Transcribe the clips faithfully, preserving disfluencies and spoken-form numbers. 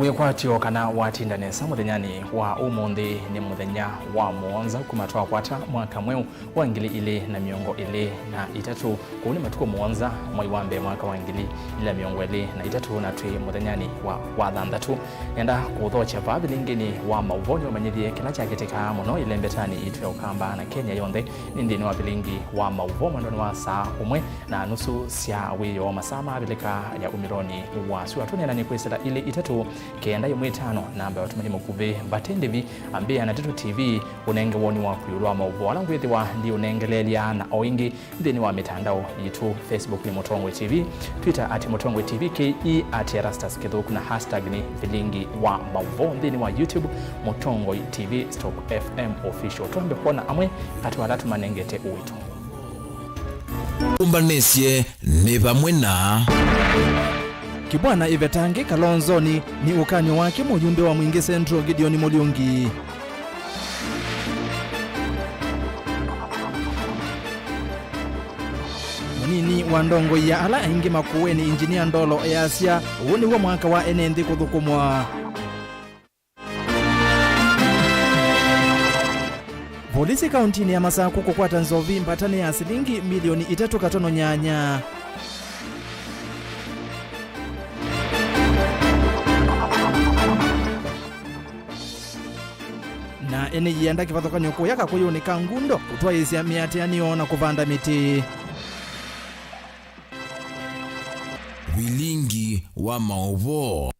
Wĩkwatyo kana watinda nesa mũthenyanĩ wa ũmũnthĩ nĩ mũthenya wa mũonza kuma twakwata mwaka mweũ wa ngili ilĩ na mĩongo ĩlĩ na itatũ. Kũu nĩ matukũ mũonza mwai wa mbee mwaka wa ngili ilĩ na mĩongo ĩlĩ na itatũ, na twĩ mũthenyanĩ wa, wa thanthatũ. Nenda kũthokya vaa vilingĩnĩ wa maũvoo nĩũmanyĩthye kĩla kyakĩtĩkaa mũno ĩlembetanĩ yitũ ya Ũkamba na Kenya yonthe. Nĩ nthĩnĩ wa vilingi wa maũvoo mwendonĩ wa saa ũmwe na nusu sya wĩoo, masaa mavilĩka ya umĩlonĩ wa syũa. Tũneena nĩ kwĩsĩla ilĩ itatũ kenda ĩmwe ĩtano, namba ya ũtũmani mũkuvĩ. Vate ndĩvi, ambĩĩa na Ndeto T V ũnenge woni waku ĩũlũ wa maũvoo ala ngwĩthĩwa ndiũnengeleelya, na o ĩngĩ nthĩnĩ wa mĩtandao yitũ, Facebook nĩ Mũtongoi T V, Twitter at Mũtongoi T V K E, at Erastus Kĩthũku, na hashtag nĩ vilingi wa maũvoo. Nthĩnĩ wa YouTube, Mũtongoi T V stroke F M Official. Twambe kwona amwe katĩ wa ala tũmanengete ũito. Ũmbanĩsye nĩ vamwe na Kĩbwana ĩvetange Kalonzonĩ nĩ ũkany'o wake mũyumbe wa Mwingĩ Central Gideon Mũliungi. Mũnini wa ndongoi ya ala aingĩ Makueni, Engineer Ndolo, easya ũũ nĩw'o mwaka wa ene nthĩ kũthũkũmwa. Volisi kauntinĩ ya Masaku kũkwata nzovi mbatanĩ ya silingi milioni itatũ katono nyanya. Na ene ianda kĩvathũkany'o kũya Kakũyũnĩ ka Ngundo kũtwaĩĩsya mĩatĩanĩo na kũvanda mĩtĩ. Vilingi wa maũvoo.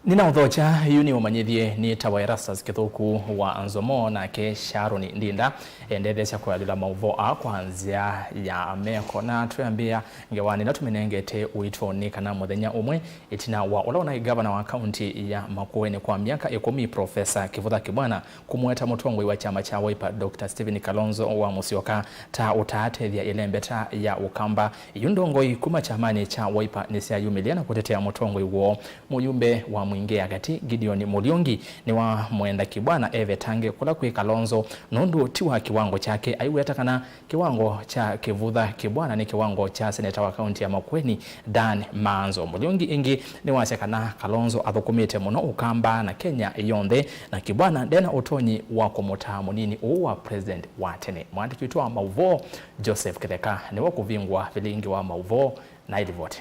Nĩnaũthokya, yu nĩũmanyĩthye nĩtawa Erastus Kĩthũku wa Nzomo, nake Sharon Ndinda endetheesya kũalyũla maũvoo aa kwa nzĩa ya meko. Na twĩambĩĩa ngewa nĩla tũmĩnengete ũito nĩ kana mũthenya ũmwe ĩtina wa ũla ũnaĩ ngavana wa kaunti ya Makueni kwa myaka ĩkũmi, Profesa Kĩvutha Kĩbwana, kũmũeta mũtongoi wa kyama kya Wiper, Doctor Stephen Kalonzo wa Musyoka, ta ũtaatethya ĩlembeta ya Ũkamba. Yu ndongoi kuma kyamanĩ kya Wiper nĩsyayumĩlya na kũtetea mũtongoi woo. Mũyumbe wa Mwingĩ ya Katĩ, Gideon Mũliungi, nĩwamwenda Kĩbwana evetange kũla kwĩ Kalonzo, nũndũ ti wa kĩwango kyake. Aiweta kana kĩwango kya Kĩvutha Kĩbwana nĩ kĩwango kya seneta wa kaunti ya Makueni, Dan Maanzo. Mũliungi ĩngĩ nĩwasya kana Kalonzo athũkũmĩte mũno Ũkamba na Kenya yonthe, na Kĩbwana ndena ũtonyi wa kũmũtaa mũnini ũũ wa president wa tene. Mwandĩki witũ wa maũvoo, Joseph Kĩtheka, nĩwe ũkũvingũa vilingi wa maũvoo na ĩlivoti.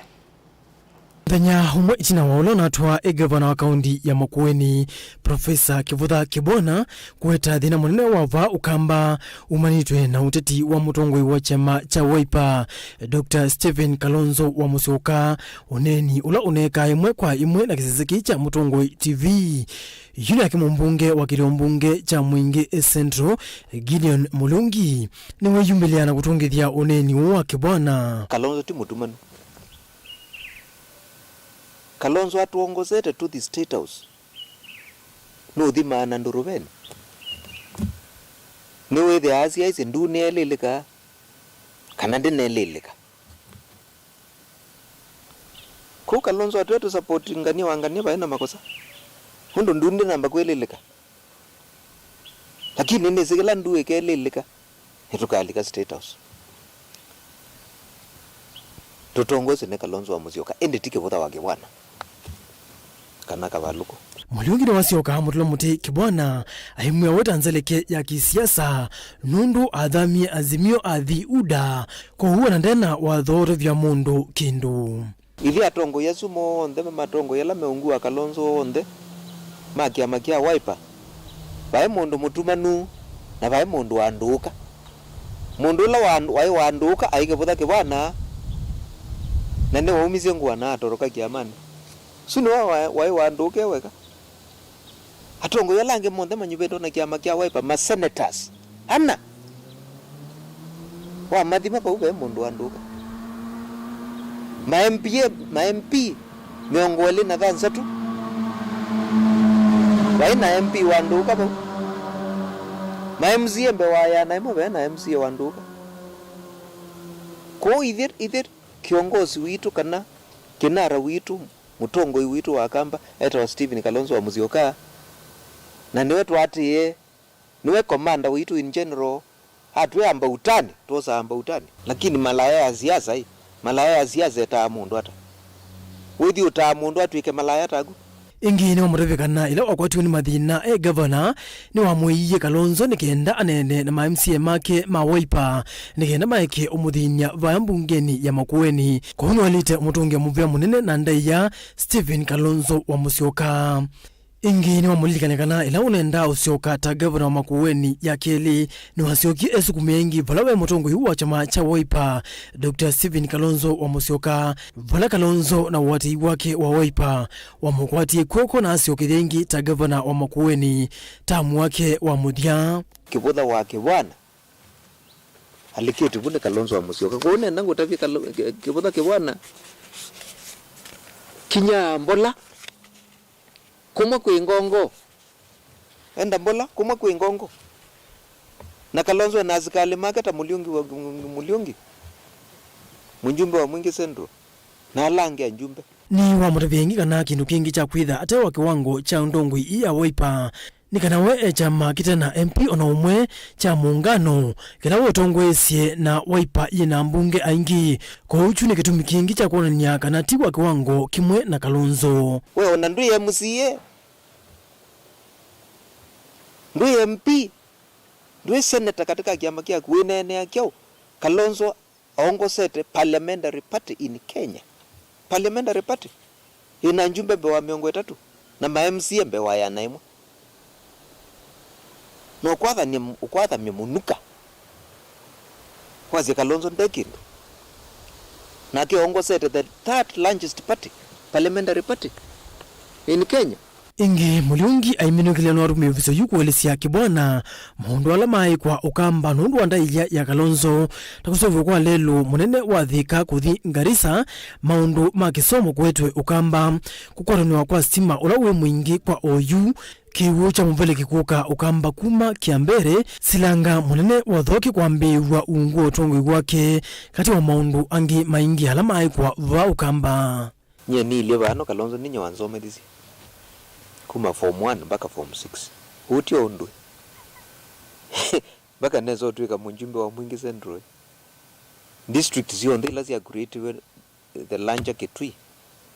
Mũthenya ũmwe ĩtina wa ũla ũnatwaa ĩ ngavana wa kaunti ya Makueni, Profesa Kĩvutha Kĩbwana, kũweta thĩna mũnene wa vaa Ũkamba umanĩtwe na ũteti wa mũtongoi wa kyama kya Wiper, Doctor Stephen Kalonzo wa Musyoka, ũneeni ũla ũneekaa ĩmwe kwa ĩmwe na kĩsese kĩĩ kya Mũtongoi T V. Yu nake mũmbunge wa kĩlĩo mbunge kya Mwingĩ Central, Gideon Mũlungi, nĩweyumĩlya na kũtũngĩthya ũneeni ũũ wa Kĩbwana. Kalonzo ti mũtumanu. Kalonzo atwongozete tũthi State House. Nũthimaa na ndũrũveni. Nĩwĩthĩaa asya aisye ndũneelĩlĩka kana ndĩneelĩlĩka. Kũu Kalonzo atwĩa tũsapoti ngania wa ngania vaĩ na makosa. Ũndũ ndu ndĩnamba kwĩlĩlĩka. Lakini nĩnĩsĩ kĩla ndu ĩkelĩlĩka, nĩtũkalika State House. Tũtongoswe nĩ Kalonzo wa Musyoka, ĩndĩ ti Kĩvutha wa Kĩbwana kana Kavalũkũ. Mũliungi nĩwasyoka amũtũla mũtĩ Kĩbwana, aimwĩa weta nzeleke ya kĩsiasa, nũndũ athamie Azimio athi UDA, kwoou ona ndena watho ũtavya mũndũ kĩndũ. Ithyĩ atongoi asu monthe ma matongoi ala me ungu wa Kalonzo onthe ma kĩama kya Wiper, vaĩ mũndũ mũtumanu na vaĩ mũndũ wandũũka. Mũndũ ũla wa-, waĩ wandũũka aĩ Kĩvutha Kĩbwana, na nĩwaumisye ngũa na atoroka kĩamanĩ. Su nĩwe wa-, waĩ wandũũka e weka. Atongoi ala angĩ monthe manyuvĩtwe na kĩama kya Wiper, ma senators ana. Wamathima vau ve mũndũ wandũka. Ma M P A, ma M P mĩongo ĩlĩ na thanthatũ. Vai na M P wandũka vau. Ma M C A mbee wa ĩana ĩmwe ve na M C A wandũka. Kwoou ithyĩ, ithyĩ kĩongosi witũ kana kĩnara witũ, mũtongoi witũ wa Kamba etawa Stephen Kalonzo wa Musyoka, na nĩwe twaatĩĩe, nĩwe commander witũ in general. Atwĩa amba utani, twosaa amba utani. Lakini malaya ya siasa ĩ, malaya ya siasa etaa mũndũ ata? Wĩthi ũtaa mũndũ atw'ĩke malaya taku? Ĩngĩ nĩwamũtavya kana ĩla wakwatiwe nĩ mathĩna e ngavana, nĩwamũĩie Kalonzo nĩ kenda aneene na ma M C A make ma Wiper nĩ kenda maeke ũmũthĩny'a vaya mbungenĩ ya Makueni. Kwoou nĩwaĩlĩte ũmũtũngĩa mũvea mũnene na ndaĩa Stephen Kalonzo wa Mũsyoka. Ĩngĩ nĩwamũlilikany'a kana ĩla ũnendaa ũsyoka ta ngavana wa Makueni ya kelĩ, nĩwasyokie esukumĩa ĩngĩ vala we mũtongoi wa kyama kya Wiper, Doctor Stephen Kalonzo wa Mũsyoka, vala Kalonzo na ũatĩi wake wa Wiper wamũkwatie kw'oko na asyokethya ĩngĩ ta ngavana wa Makueni tamu wake wa mũthya. Kĩvũtha wa Kĩvwana alikĩtwe vu nĩ Kalonzo wa Mũsyoka. Kwoou nenda ngũtavye Kalo-, Kĩ-, Kĩvũtha Kĩvwana, kinya mbola, kuma kwĩ ngongo. Enda mbola, kuma kwĩ ngongo. Na Kalonzo ena asikalĩ make ta Mũliungi wa, Mũliungi, mũjumbe wa Mwingi Central, na ala angĩ ajumbe. Nĩwamũtavya ĩngĩ kana kĩndũ kĩngĩ kya kwĩtha ate wa kĩwango kya ndongoi ii ya Wiper nĩ kana we e kyama kĩte na M P o na ũmwe kya mũũngano kĩla wĩtongoesye na Wiper yĩ na ambunge aingĩ. Kwoou kyu nĩ kĩtumi kĩngĩ kya kwonany'a kana ti wa kĩwango kĩmwe na Kalonzo. We o na ndwĩ M C A, ndwĩ M P, ndwĩ seneta katika kĩama kyaku, wĩneenea kyaũ? Kalonzo aongosete parliamentary party in Kenya. Parliamentary party ĩna njumbe mbee wa mĩongo ĩtatũ na ma M C A mbee wa ĩana ĩmwe. Na ũkwathany'a, ũkwathamya mũnuka. Wasya Kalonzo nde kĩndũ. Nake aongosete the third largest party, parliamentary party in Kenya. Ĩngĩ, Mũliungi aiminũkĩlya nũatumie ĩvuso yu kũelesya Kĩbwana maũndũ ala maĩ kwa Ũkamba nũndũ wa ndaĩa ya Kalonzo, ta kũseũvw'a kwa lelũ mũnene wa Thika kũthi Garissa, maũndũ ma kĩsomo kũetwe Ũkamba, kũkwatanĩwa kwa sitima ũla wĩ mũingĩ kwa oyu, kĩw'ũ kya mũveleki kũka Ũkamba kuma Kĩambere, silanga mũnene wa Thoki kwambĩĩw'a ungu wa ũtongoi wake, katĩ wa maũndũ angĩ maingĩ ala maĩ kwa vaa Ũkamba. Nyie niilye vano Kalonzo ninyie wanzomethisye kuma form one mpaka form six. Ũu tio ũndũ ĩ? Mpaka nesa ũtw'ĩka mũjumbe wa Mwingi Central. District syonthe ila sya creatiwe the larger Kitui,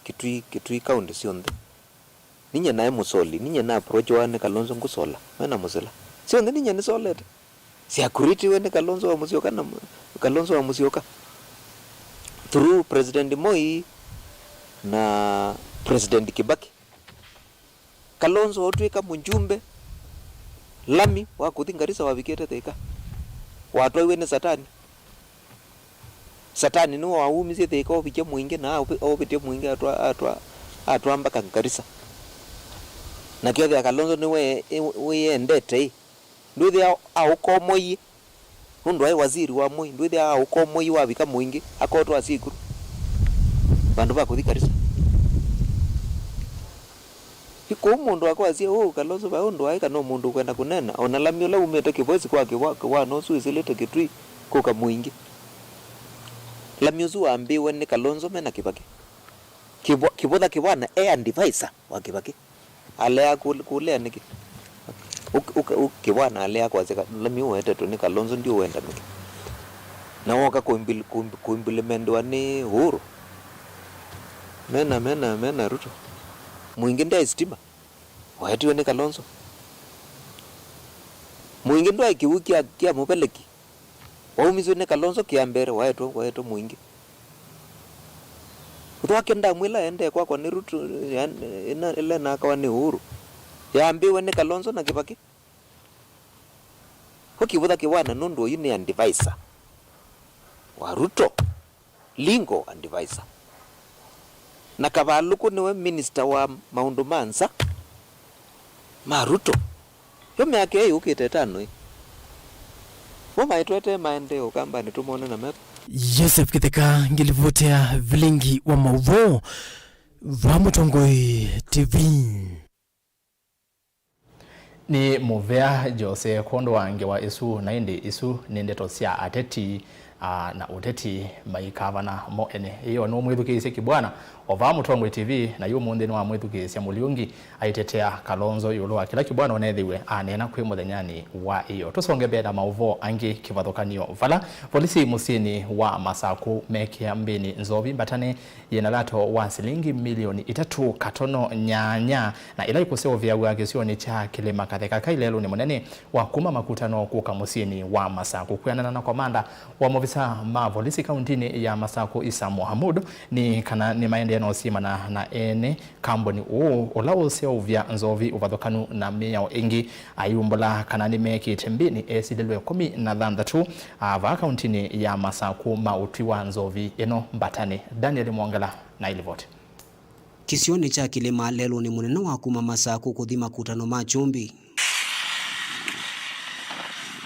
Kitui, Kitui County syonthe. Ninyie naĩ mũsoli, ninyie na approachiwa nĩ Kalonzo ngũsola, mena mũsila. Syonthe ninyie nĩsolete. Syakurĩtiwe nĩ Kalonzo wa Musyoka na Mu-, Kalonzo wa Musyoka through President Moi na President Kibaki. Kalonzo otw'ĩka mũjumbe, lami wa kũthi Garissa wavikĩte Thika, watwaiwe nĩ Satani. Satani nĩwe waumisye Thika ovikya Mwingi na aũvi-, ovĩtya Mwingi atwa, atwa, atwa mpaka Garissa. Na kethĩa Kalonzo nĩwe ĩ-, wĩyendete ĩ, ndwĩthĩa aũkomoie, nũndũ aĩ waziri wa Moi, ndwĩthĩa aũkomoie wavika Mwingi akotwa asyĩkuru vandũ va kũthi Garissa. Ĩ kũu mũndũ akwasya ũũ, Kalonzo vai ũndũ aĩ kana o mũndũ ũkwenda kũneena, o na lami ũla umĩte Kĩvwesi kwa Kĩwa-, Kĩwana ũsu wĩsĩlĩte Kĩtui kũka Mwingi. Lami ũsu wambĩĩwe nĩ Kalonzo me na Kĩvakĩ. Kĩvwa-, Kĩvũtha Kĩwana e advisor wa Kĩvakĩ. Alea kũ-, kũlea nĩkĩ? Ũk-, ũk-, ũk-, Kĩwana alea kwasya ka-, lami ũwetetwe nĩ Kalonzo ndiũwenda nĩkĩ? Na woka kũimpil-, kũimp-, kũimplemendiwa nĩ Uhuru. Mena, mena, mena Ruto. Mwingi ndyaĩ sitima. Waetiwe nĩ Kalonzo. Mwingi ndwaĩ kĩw'ũ kya, kya mũveleki. Waumiswe nĩ Kalonzo kĩa mbere, waetwe, waetwe Mwingi. Ũthwake ndamu ĩla ĩendee kwakwa nĩ Ruto, ya, ĩna, ĩla ĩnakawa nĩ Uhuru. Yambĩĩwe nĩ Kalonzo na Kĩvakĩ. Ũkĩvũtha Kĩwana nũndũ ũyu nĩ advisor wa Ruto. Legal advisor. Na Kavalũkũ nĩwe minister wa maũndũ ma nza ma Ruto. Yo myaka ĩĩ yũkĩte ĩtano ĩ. Mo maitwete maendee Ũkambanĩ tũmone na metho. Joseph Kĩtheka ngĩlivotea vilingi wa maũvoo va Mũtongoi T V. Nĩ mũvea Jose kwondũ wa ngewa ĩsu, na ĩndĩ isu nĩ ndeto sya ateti, a, na ũteti maikavana mo ene. Ĩyo nĩwamwĩthukĩĩsye Kĩbwana O vaa Mũtongoi T V, na yu ũmũnthĩ nĩwamwĩthukĩĩsya Mũliungi aitetea Kalonzo ĩũlũ wa kĩla Kibwana ũneethĩiwe aneena kwĩ mũthenyanĩ wa ĩyo. Tũsonge mbee na maũvoo angĩ kĩvathũkany'o, vala volisi mũsyĩnĩ wa Masakũ mekĩa mbĩnĩ nzovi mbatane yĩna lato wa silingi milioni itatũ katono nyanya, na ĩla ĩkũseũvĩaw'a kĩsionĩ kya Kĩlĩma Katheka kai lelũnĩ mũnene wa kuma Makutano kũka mũsyĩnĩ wa Masakũ. Kwĩanana na komanda wa maovisa ma volisi kauntinĩ ya Masakũ, Isa Mohamud, nĩ kana nĩmaendee na ũsyĩmana na ene kambuni ũũ ũla ũseũvya nzovi ũvathũkanu na mĩao ĩngĩ. Ayumbũla kana nĩmekĩte mbĩnĩ esilĩlwe ĩkũmi na thanthatũ vaa kauntinĩ ya Masakũ ma ũtwi wa nzovi ĩno mbatane. Daniel Mwongela na ilivoti. Kĩsionĩ kya Kĩlĩma lelũnĩ mũnene wa kuma Masakũ kũthi Makutano ma Kyumbi.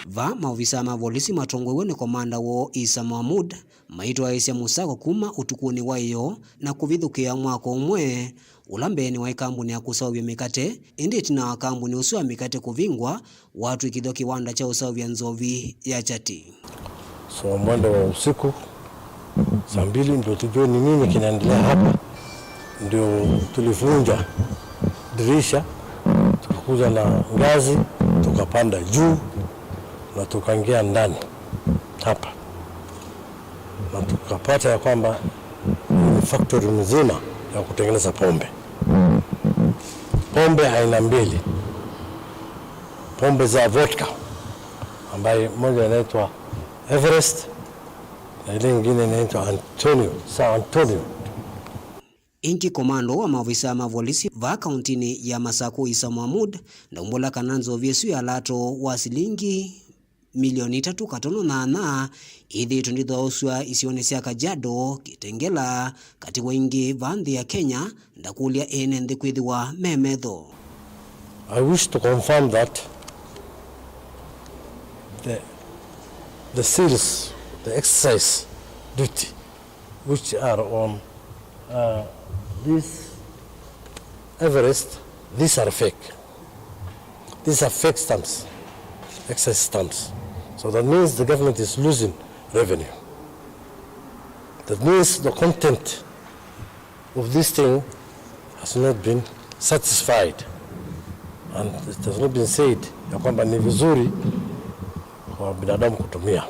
Vaa maovisa ma volisi matongoew'e nĩ komanda woo Isa Mohamud maitwaĩĩsya mũsako kuma ũtukũnĩ wa ĩyoo na kũvithũkĩa mwako ũmwe, ũla mbeenĩ waĩ kambuni ya kũseũvya mĩkate, ĩndĩ ĩtina wa kambuni ũsu wa mĩkate kũvingwa, watw'ĩkĩthw'a kĩwanda kya ũseũvya nzovi ya Chati. So mwendo wa usiku saa mbili ndio tujue ni nini kinaendelea hapa, ndio tulivunja dirisha, tukakuja na ngazi, tukapanda juu na tukaingia ndani hapa, na tukapata ya kwamba ni factory mzima ya kutengeneza pombe, pombe aina mbili, pombe za vodka ambaye moja inaitwa Everest na ile ingine inaitwa Antonio, San Antonio. Ĩngĩ, komanda wa maovisa ma volisi vaa kauntinĩ ya Masakũ, Isa Mohamud, ndaumbũla kana nzovi ĩsu ya lato wa silingi milioni itatũ katono nyanya ĩthĩĩtwe ndĩthaũsw'a isionĩ sya Kajiado, Kitengela, katĩ wa ingĩ vaa nthĩ ya Kenya, ndakũlya ene nthĩ kwĩthĩwa me metho. I wish to confirm that the, the seals, the excise duty, which are on, uh, this Everest, these are fake. These are fake stamps, excise stamps. So that means the government is losing revenue. That means the content of this thing has not been satisfied, and it has not been said ya kwamba ni vizuri kwa binadamu kutumia.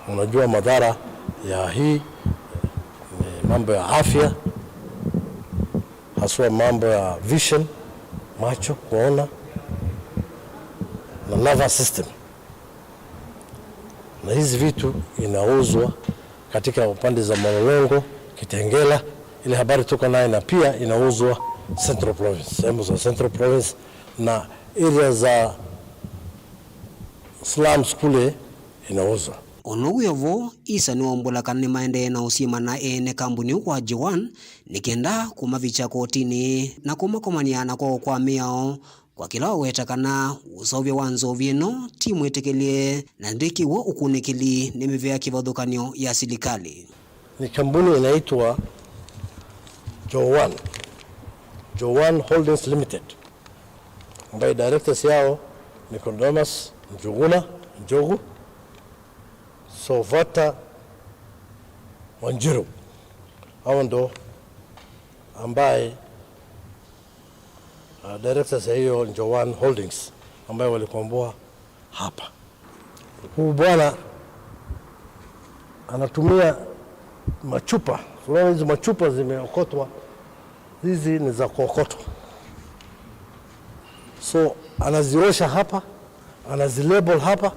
Unajua madhara ya hii ni mambo ya afya, haswa mambo ya vision, macho kuona, na nervous system. Na hizi vitu inauzwa katika upande za Mlolongo, Kitengela. Ile habari tuko naye, na pia inauzwa Central Province, sehemu za Central Province na area za slums kule inauzwa. Ona wĩ o vo, Isa nĩwaumbũla kana nĩmaendee na ũsyĩma na ene kambuni ũũ kwa Joan nĩ kenda kũmavikya kotinĩ na kũmakomany'a na kwoo kwa mĩao kwa kĩla waweta kana ũseũvya wa nzovi ĩno ti mwĩtĩkĩlye na ndwĩkĩw'e ũkunĩkĩli nĩ mĩvĩa kĩvathũkany'o ya silikalĩ. Ni kampuni inaitwa Joan, Joan Holdings Limited, ambaye directors yao Nicodemus Njuguna Njogu, Sovata Wanjiru. Hao ndo ambaye, uh, directors ya hiyo Joan Holdings ambaye walikomboa hapa. Huyu bwana anatumia machupa. Unaona hizi machupa zimeokotwa, hizi ni za kuokotwa. So anaziosha hapa, anazilabel hapa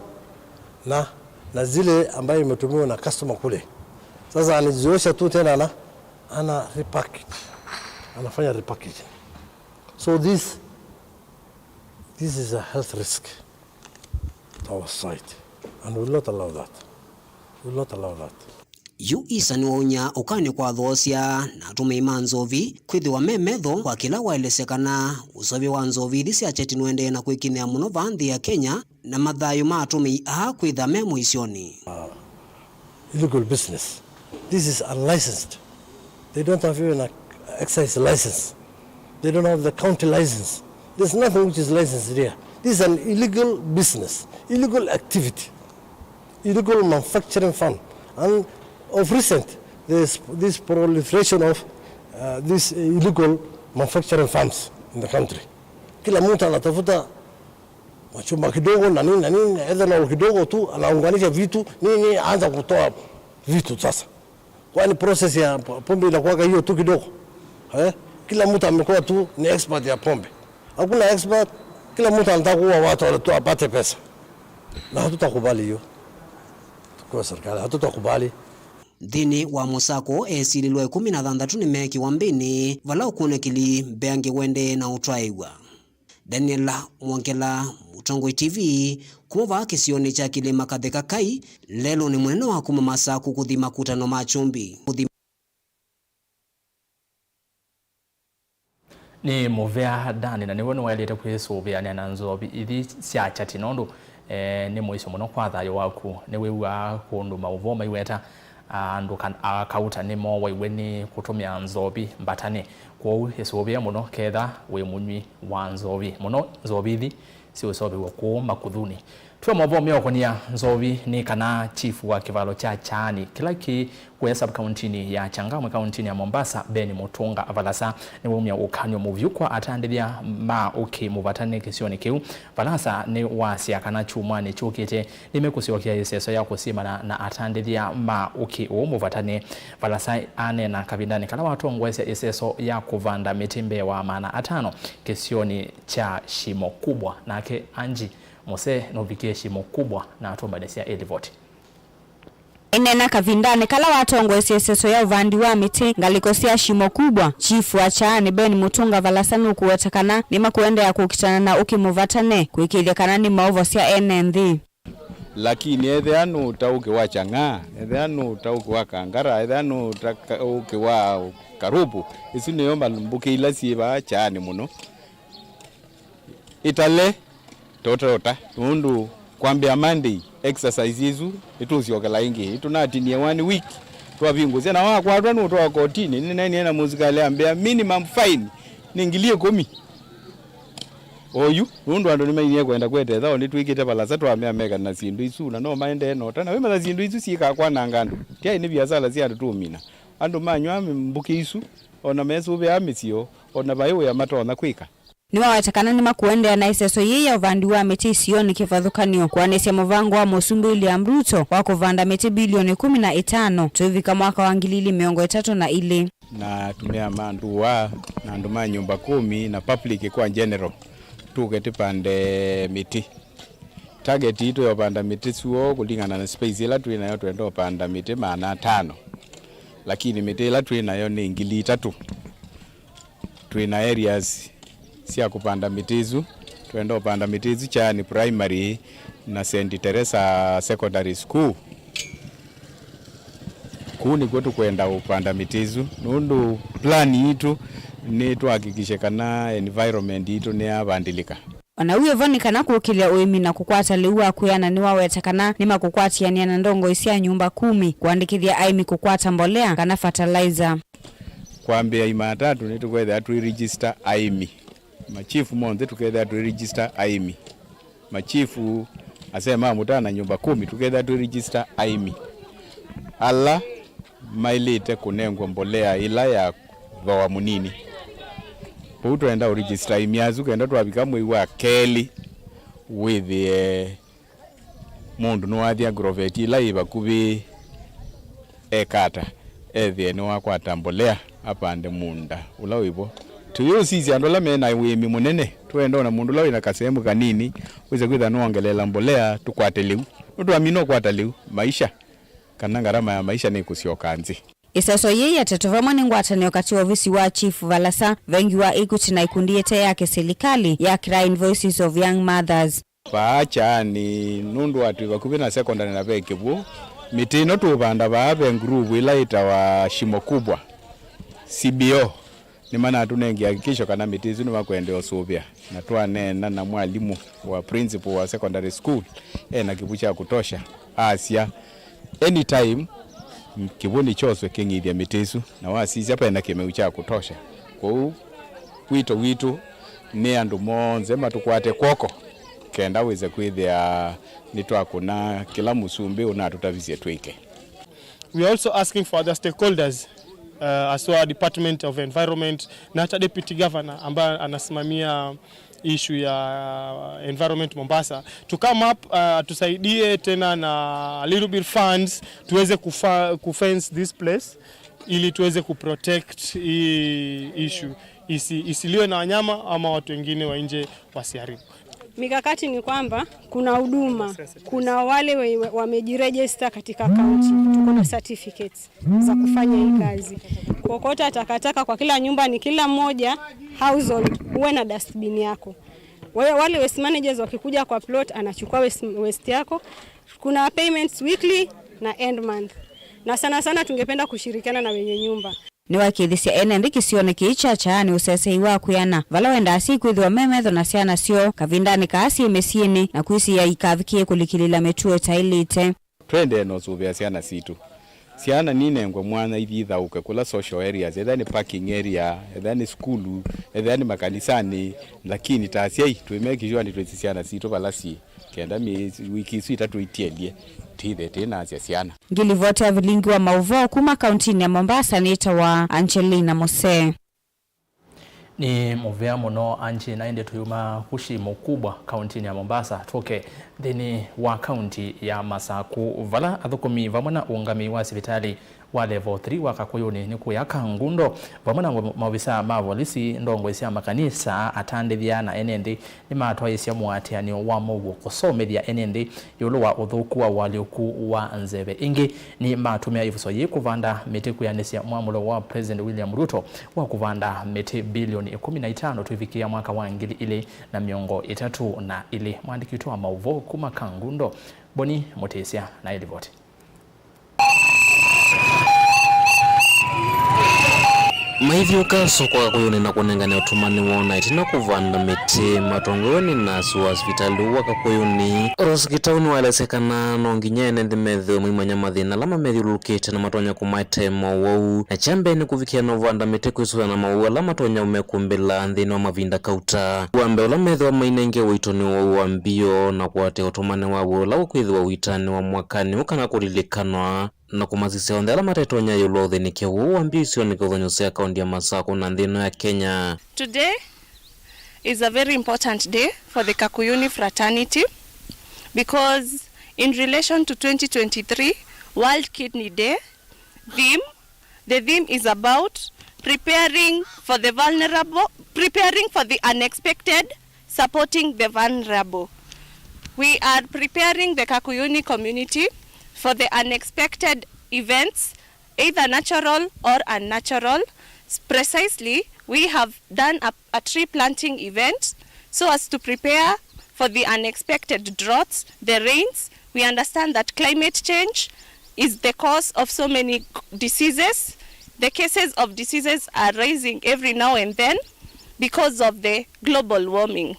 na, na zile ambayo imetumiwa na customer kule. Sasa anaziosha tu tena, ana, ana repackage. Anafanya repackaging. So this, this is a health risk to our society, and we will not allow that. We will not allow that. Yu Isa nĩwaũnya ũkany'o kwa athoosya na atũmĩi ma nzovi kwĩthĩwa me metho kwa kĩla waelesya kana ũseũvya wa nzovi ithi sya Chati nũendee na kwĩkinyĩa mũno vaa nthĩ ya Kenya, na mathayũ ma atũmĩi aa kwĩtha me mũisyonĩ. Uh, illegal business. This is unlicensed. They don't have even an excise license. They don't have the county license. There's nothing which is licensed here. This is an illegal business, illegal activity, illegal manufacturing fund. And of recent, there's this proliferation of, uh, Uh, these illegal manufacturing firms in the country. Kila mtu anatafuta machuma kidogo na nini na nini, ethanol kidogo tu, anaunganisha vitu, nini, anza kutoa vitu sasa. Kwani process ya po-, pombe inakuwaga hiyo tu kidogo? Eh? Kila mtu amekuwa tu ni expert ya pombe. Hakuna expert, kila mtu anataka kuua watu, watu apate pesa. Na hatutakubali hiyo. Tukiwa serikali, hatutakubali. Nthĩnĩ wa mũsako, esilĩlwa ĩkũmi na thanthatũ nĩmeekĩwa mbĩnĩ, vala ũkunĩkĩli mbeange ũendee na ũtwaĩw'a. Daniel Mwongela, Mũtongoi T V, kuma vaa kĩsionĩ kya Kĩlĩma Katheka Kai, lelũnĩ mũnene wa kuma Masaku kũthi makutano ma Kyũmbi. Kũthi Nĩ mũvea Dani, na nĩwe nĩwaĩlĩte kwĩsũvĩanĩa na nzovi ithi sya kyati, nũndũ, eh, nĩ mũisyo mũno kwa thayũ waku. Nĩwĩw'aa kũndũ maũvoo maiweta, ah, andũ kan-, a kauta nĩmowaiwe nĩ kũtũmĩa nzovi mbatanĩ. Kwoou ĩsũvĩe mũno ketha wĩ mũnywi wa nzovi, mũno nzovi ithi siũseũvĩw'a kũũ Makuthunĩ. Twĩ maũvoo meũkonĩa nzovi nĩ kana chief wa kĩvalo kya Kyaani, kĩla kĩ kũya sub-kauntinĩ ya Changamwe, kauntinĩ ya Mombasa, Ben Mutunga Valasa, nĩwaumya ũkany'o mũvyũ kwa atandĩthya ma ũkĩ mũvatane kĩsionĩ kĩu. Valasa nĩwasya kana kyumwanĩ kyũkĩte nĩmekũsyokea ĩseso ya kũsimana na atandĩthya ma ũkĩ ũũ mũvatane. Valasa aneena kavindanĩ kala watongoesya ĩseso ya kũvanda mĩtĩ mbee wa maana atano kĩsionĩ kya Shimo Kubwa, nake Angie Mose nũvikie Shimo Kubwa na atũmbanĩsya ĩlivoti. Aineena kavindanĩ kala watongoesye ĩseso ya ũvandi wa mĩtĩ ngalĩko sya Shimo Kubwa, chief wa Kyaani Ben Mutunga Valasa nũkũweta kana nĩmakũendeea kũkitana na ũkĩ mũvatane kwĩkĩĩthya kana nĩmaũvosya ene nthĩ. Lakini ethĩa nũũta ũkĩ wa Chang'aa, ethĩa nũũta ũkĩ wa Kangara, ethĩa nũũta ka-, ũkĩ wa Karupu, isu nĩyo mbũkĩ ila syĩ vaa Kyaani mũno. Ĩtale tũtota, nũndũ kwambĩa Monday, exercise ĩsu ĩtũsyokela ĩngĩ. Ĩtũnatinie one week, twavingũsya, na wakwatwa nũtwawa kotinĩ. Nĩneenie na mũsikalĩ ambĩa minimum fine nĩ ngili ĩkũmi. Oyu, nũndũ andũ nĩmainie kwenda kwete ĩthao, nĩtwĩkĩte valasa twamea mekana na syĩndũ isu, na no maendee na ũtana. Wĩmanya syĩndũ isu syĩkaa kwananga andũ, tyaĩ nĩ viasala sya andũ tũũmina. Andũ manyw'a mbũkĩ isu, o na mesũvĩaa mĩsyo, o na vaĩ wĩa matonya kwĩka. Nĩwaweta kana nĩmakũendeea na ĩseso yĩĩ ya ũvandi wa mĩtĩ isionĩ kĩvathũkany'o, kũanĩsya mũvango wa Mũsumbĩ William Ruto wa kũvanda mĩtĩ bilioni ĩkũmi na ĩtano tũivika mwaka wa ngili ilĩ mĩongo ĩtatũ na ilĩ. Na atumĩa ma ndũa, na andũ ma nyũmba kũmi, na public kwa general, tũke tũpande mĩtĩ. Target yitũ ya ũpanda mĩtĩ suo kũlingana na space ĩla twĩ nayo, twenda ũpanda mĩtĩ maana atano, lakini mĩtĩ ĩla twĩ nayo nĩ ngili itatũ. Twĩ na areas sya kũpanda mĩtĩ ĩsu. Twenda ũpanda mĩtĩ ĩsu Kyaani Primary na Saint Teresa Secondary School. Kũu nĩkw'o tũkwenda ũpanda mĩtĩ ĩsu, nũndũ plan yitũ nĩ twahakikishe kana environment yitũ nĩyavandĩlĩka. O na wĩvo nĩ kana kũkĩlya ũĩmi na kũkwata lĩu wa kwĩana, nĩwaweta kana nĩmakũkwatĩanĩa na ndongoi sya nyũmba kũmi kũandĩkĩthya aĩmi kũkwata mbolea kana fertilizer. Kwambĩa Imatatũ nĩtũkwethĩa twĩ register aĩmi. Machifu monthe tũkethĩa twĩ register aĩmi. Machifu, asee ma mũtaa na nyũmba kũmi, tũkethĩa twĩ register aĩmi ala maĩlĩte kũnengwa mbolea ĩla ya thooa mũnini. Kwoou twenda ũ register aĩmi asu kenda twavika mwei wa kelĩ wĩthĩe mũndũ nĩwathi agrovet ĩla yĩ vakuvĩ ekata, ethĩe nĩwakwata mbolea apande mũũnda ũla wĩvo. Tũyĩũsisya andũ ala me na ũĩmi mũnene, twenda ona mũndũ ũla wĩ na kasehemu kanini wĩse kwĩthĩa nĩwongeleela mbolea, tũkwate lĩu. Nũndũ twamina ũkwata lĩu, maisha, kana ngarama ya maisha nĩkũsyoka nthĩ. Ĩseso yĩĩ yatetwe vamwe nĩ ngwatanĩo katĩ wa ovisi wa Chief Valasa, vengi wa Equity na ikundi ĩte ya kĩsilikalĩ ya Crying Voices of Young Mothers. Vaa Kyaani, nũndũ wa twĩ vakuvĩ na secondary na ve kĩw'ũ, mĩtĩ ĩno tũũvanda vaa ve nguruvu ĩla yĩtawa Shimo Kubwa, C B O. Nĩmanatũnengie hakikisho kana mĩtĩ ĩsu nĩmakũendeea ũsũvĩa, na twaneena na mwalimũ wa principal wa secondary school, e na kĩw'ũ kya kutosha, asya, anytime kĩw'ũ nĩkyoswe kĩng'ithye mĩtĩ ĩsu, na wasisya ve na kĩmeu kya kutosha. Kwoou wito witũ nĩ andũ monthe matũkwate kw'oko kenda wĩse kwĩthĩa nĩtwakũna kĩla mũsumbĩ ũnatũtavisye twĩke. We are also asking for other stakeholders uh, aswa Department of Environment na hata Deputy Governor ambaye anasimamia issue ya environment Mombasa to come up, uh, tusaidie tena na a little bit funds tuweze kufa, kufence this place ili tuweze kuprotect hii issue isi, isiliwe na wanyama ama watu wengine wa nje wasiharibu. Mikakati ni kwamba kuna huduma, kuna wale we- we- wamejiregister katika county, tuko na certificates za kufanya hii kazi. Kuokota takataka kwa kila nyumba ni kila mmoja household uwe na dustbin yako. Wewe, wale waste managers wakikuja kwa plot, anachukua waste, waste yako. Kuna payments weekly na end month, na sana sana tungependa kushirikiana na wenye nyumba. Nĩwakĩthisye ene nthĩ kĩsionĩ kĩĩ kya Kyaani ũsesei wa kwĩana, vala wendaa syai kwĩthĩwa me metho na syana syoo kavindanĩ kaa syĩ mĩsyĩnĩ, na kwĩsiĩĩa ikavikĩe kũlikĩlĩĩla mĩtuo ĩtaĩlĩte. Tũendee na ũsũvĩa syana sitũ. Syana ninengwe mwanya ithi ithaũke kũla social areas, ethĩa nĩ parking area, ethĩa nĩ sukulu, ethĩa nĩ makanisanĩ, lakini ta asyai twĩ make sure nĩtwĩsĩ syana sitũ vala syĩ, kenda myei, wiki isu itatũ itielye, tithe tĩnasya syana. Ngilivoti ya vilingi wa maũvoo kuma kauntinĩ ya Mombasa nĩtawa Angelina Mose. Nĩ mũvea mũno Angie, na ĩndĩ tũyuma Kushi Mkubwa kauntinĩ ya Mombasa, tũke nthĩnĩ wa kaunti ya Masaku, vala athũkũmi vamwe na ũũngamĩi wa sivitalĩ wa level three wa Kakũyũnĩ nĩ kũya Kangundo vamwe na maovisaa ma volisi, ndongoi sya makanisa, atandĩthya na ene nthĩ nĩmatwaĩĩsya mũatĩanĩo wa mũuo kũsomethya ene nthĩ ĩũlũ wa ũthũku wa ũalyũku wa nzeve. Ĩngĩ nĩmatũmĩa ĩvuso yĩĩ kũvanda mĩtĩ kwĩanĩsya mwamũlo wa President William Ruto wa kũvanda mĩtĩ bilioni ĩkũmi na itano tũivikĩa mwaka wa ngili ilĩ na mĩongo ĩtatũ na ilĩ. Mwandĩki witũ wa maũvoo kuma Kangundo, Boni Mũtĩsya, na ĩlivoti. Maithyũka soko Kakũyũnĩ na kũnengane ũtũmani woo na ĩtina kũvanda mĩtĩ matongoew'e nĩ nasi wa sivitalĩ ũũ wa Kakũyũnĩ, Rose Gitau, nĩwaelesya kana no nginya ene nthĩ methĩwe maimanya mathĩna ala mamethyũlũlũkĩte na matonya kũmaete mowau, na kya mbee nĩ kũvikĩa na ũvanda mĩtĩ kwĩsũvĩa na mowau ala matonya ũmekumbĩla nthĩnĩ wa mavinda kauta. Wa mbee ũla methĩwa mainengewe ũito nĩ ũwau wa mbio na kũatĩĩa ũtũmani wa wĩa ũla ũkwĩthĩwa ũitanĩwa mwakanĩ ũũ kana kũlilikanwa. Na kũmasisya onthe ala matetonya ĩũlũ wa ũthĩnĩkyo ũũ wa mbio isionĩ kĩvathũkany'o sya kaunti ya Masaku na nthĩ ĩno ya Kenya. Today is a very important day for the Kakuyuni fraternity because in relation to twenty twenty-three World Kidney Day theme, the theme is about preparing for the vulnerable, preparing for the unexpected, supporting the vulnerable. We are preparing the Kakuyuni community for the unexpected events, either natural or unnatural. Precisely, we have done a, a tree planting event so as to prepare for the unexpected droughts, the rains. We understand that climate change is the cause of so many diseases. The cases of diseases are rising every now and then because of the global warming.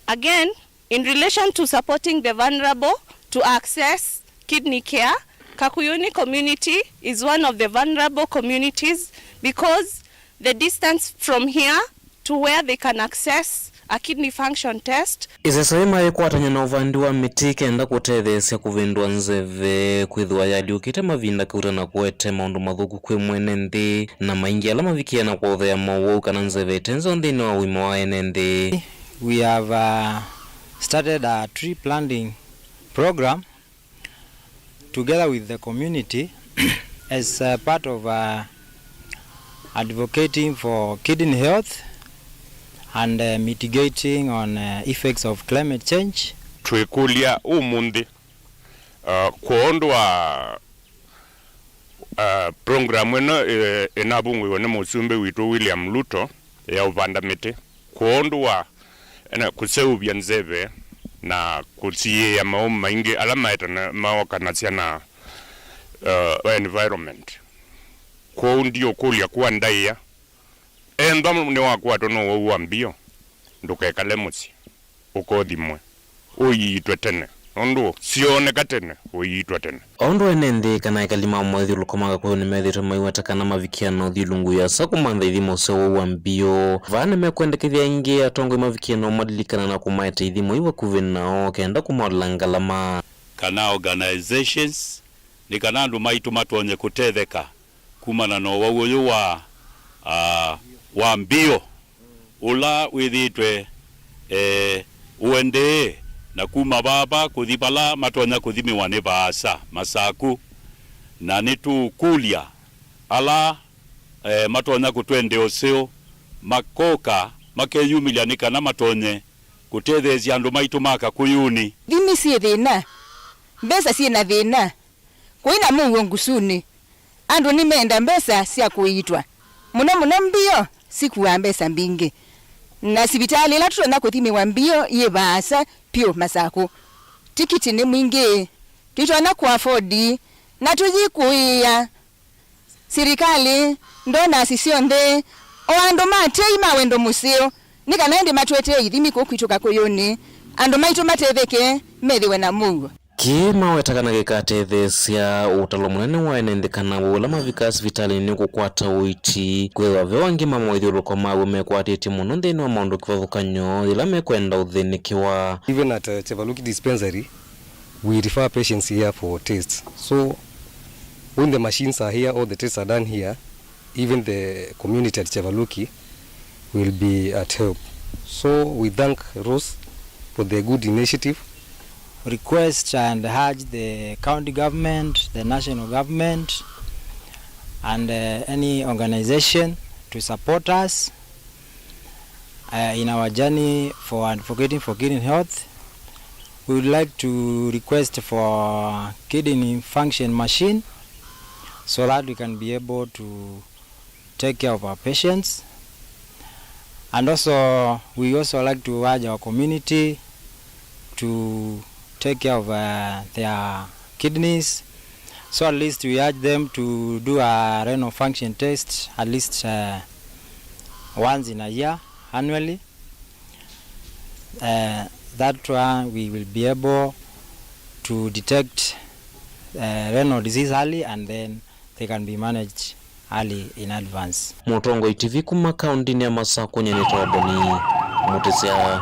Again, in relation to supporting the vulnerable to access kidney care, Kakuyuni community is one of the vulnerable communities because the distance from here to where they can access a kidney function test. Ĩseso yĩĩ mayĩkwatany'a na ũvandi wa mĩtĩ kenda kũtetheesya kũvĩndũa nzeve kwĩthĩwa yalyũkĩte mavinda kauta na kũete maũndũ mathũku kwĩ mwene nthĩ, na maingĩ ala mavikĩe na kũothea mowau kana nzeve ĩte nzeo nthĩnĩ wa ũima wa ene nthĩ. We have, uh, started a tree planting program together with the community as, uh, part of, uh, advocating for kidney health and, uh, mitigating on, uh, effects of climate change. Twĩkũlya ũmũnthĩ, uh, kwondũ wa, uh, program ĩno, eh, ĩnavungũiwe nĩ Mũsumbĩ witũ William Ruto ya ũvanda mĩtĩ. Kwondũ wa ena kũseũvya nzeve na kũsiĩĩa maũũ maingĩ ala maetana maokanasya na, uh, environment. Kwoou ndiũkũlya kwa ndaĩa, ethwa nĩwakwatwa nĩ ũwau wa mbio, ndũkekale mũsyĩ, ũkothimwe. Ũiitwe tene, nũndũ syoneka tene, ũiitwa tene. O ũndũ ene nthĩ kana ekali ma mũthyũlũlũko ma Kakuyũnĩ methĩĩtwe maiweta kana mavikĩa na ũthyũlũngu ĩasa kũmantha ithimo sya ũwau wa mbio, vaa nĩmekwendekethya aingĩ atongoi mavikĩe na ũmalilikana na kũmaete ithimo i vakuvĩ nao kenda kũmaolela ngalama. Kana organizations, nĩ kana andũ maitũ matonye kũtetheka kumana na ũwau ũyũ wa, ah, wa mbio ũla wĩthĩĩtwe, eh, ũendee na kuma vava kũthi vala matonya kũthimĩwa nĩ vaasa Masaku, na nĩtũũkũlya ala, eh, matonya kũtwendea ũseo makoka makeyumĩlya nĩ kana matonye kũtetheesya andũ maitũ ma Kakũyũnĩ. Ithimi syĩ thĩna, mbesa syĩ na thĩna, kũi na mũuo Ngusunĩ. Andũ nĩmenda mbesa sya kũiitwa, mũno mũno mbio sikuaa mbesa mbingĩ, na sivitalĩ ĩla tũtonya kũthimĩwa mbio yĩ vaasa pyũ Masakũ. Tikiti nĩ mwingĩ, tũitonya kũ afford, na tũyĩkũĩĩa. Silikalĩ, ndonasi syonthe, o andũ ma tei ma wendo mũseo, nĩ kana ĩndĩ matũetee ithimi kũu kwitũ Kakũyũnĩ, andũ maitũ matetheke, methĩwe na mũuo. Kĩĩ maweta kana kĩkatetheesya ũtalo mũnene wa ene nthĩ kana we ũla mavikaa sivitalĩnĩ kũkwata ũiiti, kwĩthĩwa ve o angĩ ma moithyũlũko maw'o mekwatĩtye mũno nthĩnĩ wa maũndũ kĩvathũkany'o yĩla mekwenda ũthĩnĩkĩwa. Even at, uh, Chevaluki Dispensary, we refer patients here for tests. So when the machines are here or the tests are done here, even the community at Chevaluki will be at help. So we thank Rose for the good initiative. Request and urge the county government, the national government, and, uh, any organization to support us uh, in our journey for advocating for kidney health. We would like to request for kidney function machine so that we can be able to take care of our patients. And also, we also like to urge our community to take care of, uh, their kidneys. So at least we urge them to do a renal function test at least, uh, once in a year, annually. Uh, that one we will be able to detect, uh, renal disease early and then they can be managed early in advance. Mũtongoi T V kuma kaũntĩnĩ ya Masakũ, nyie nĩtawa Boni Mũtĩsya.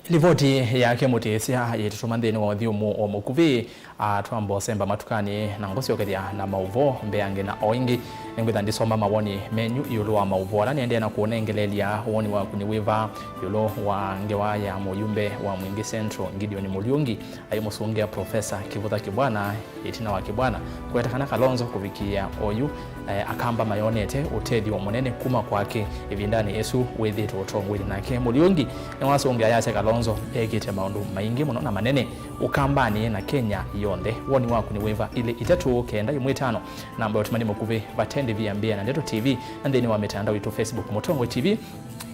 Livoti yake Mũtĩsya yĩtũtũma nthĩnĩ wa ũthyũmũ o mũkuvĩ, a, twamba ũsemba matukanĩ na ngũsyokethya na maũvoo mbeange na o ĩngĩ. Nĩngwĩtha ndisoma mawoni menyu ĩũlũ wa maũvoo ala nĩendee na kũũnengeleelya. Woni waku nĩ wĩva ĩũlũ wa ngewa ya mũyumbe wa Mwingi Central, Gideon Mũliungi, aimũsũngĩa Profesa Kĩvũtha Kĩbwana ĩtina wa Kĩbwana kũweta kana Kalonzo kũvikĩĩa oyu, eh, Akamba mayonete ũtethyo mũnene kuma kwake ĩvindanĩ ĩsu wĩthĩĩtwe ũtongoinĩ nake? Mũliungi nĩwasũngĩa ayasya Kalonzo ekĩte maũndũ maingĩ mũno na manene Ũkambanĩ na Kenya yonthe. Woni waku nĩ wĩva? Ilĩ itatũ kenda ĩmwe ĩtano, namba ya ũtũmani mũkuvĩ, vatendĩ via mbĩa na Ndeto T V, na nthĩnĩ wa mĩtandao itũ, Facebook Mũtongoi T V,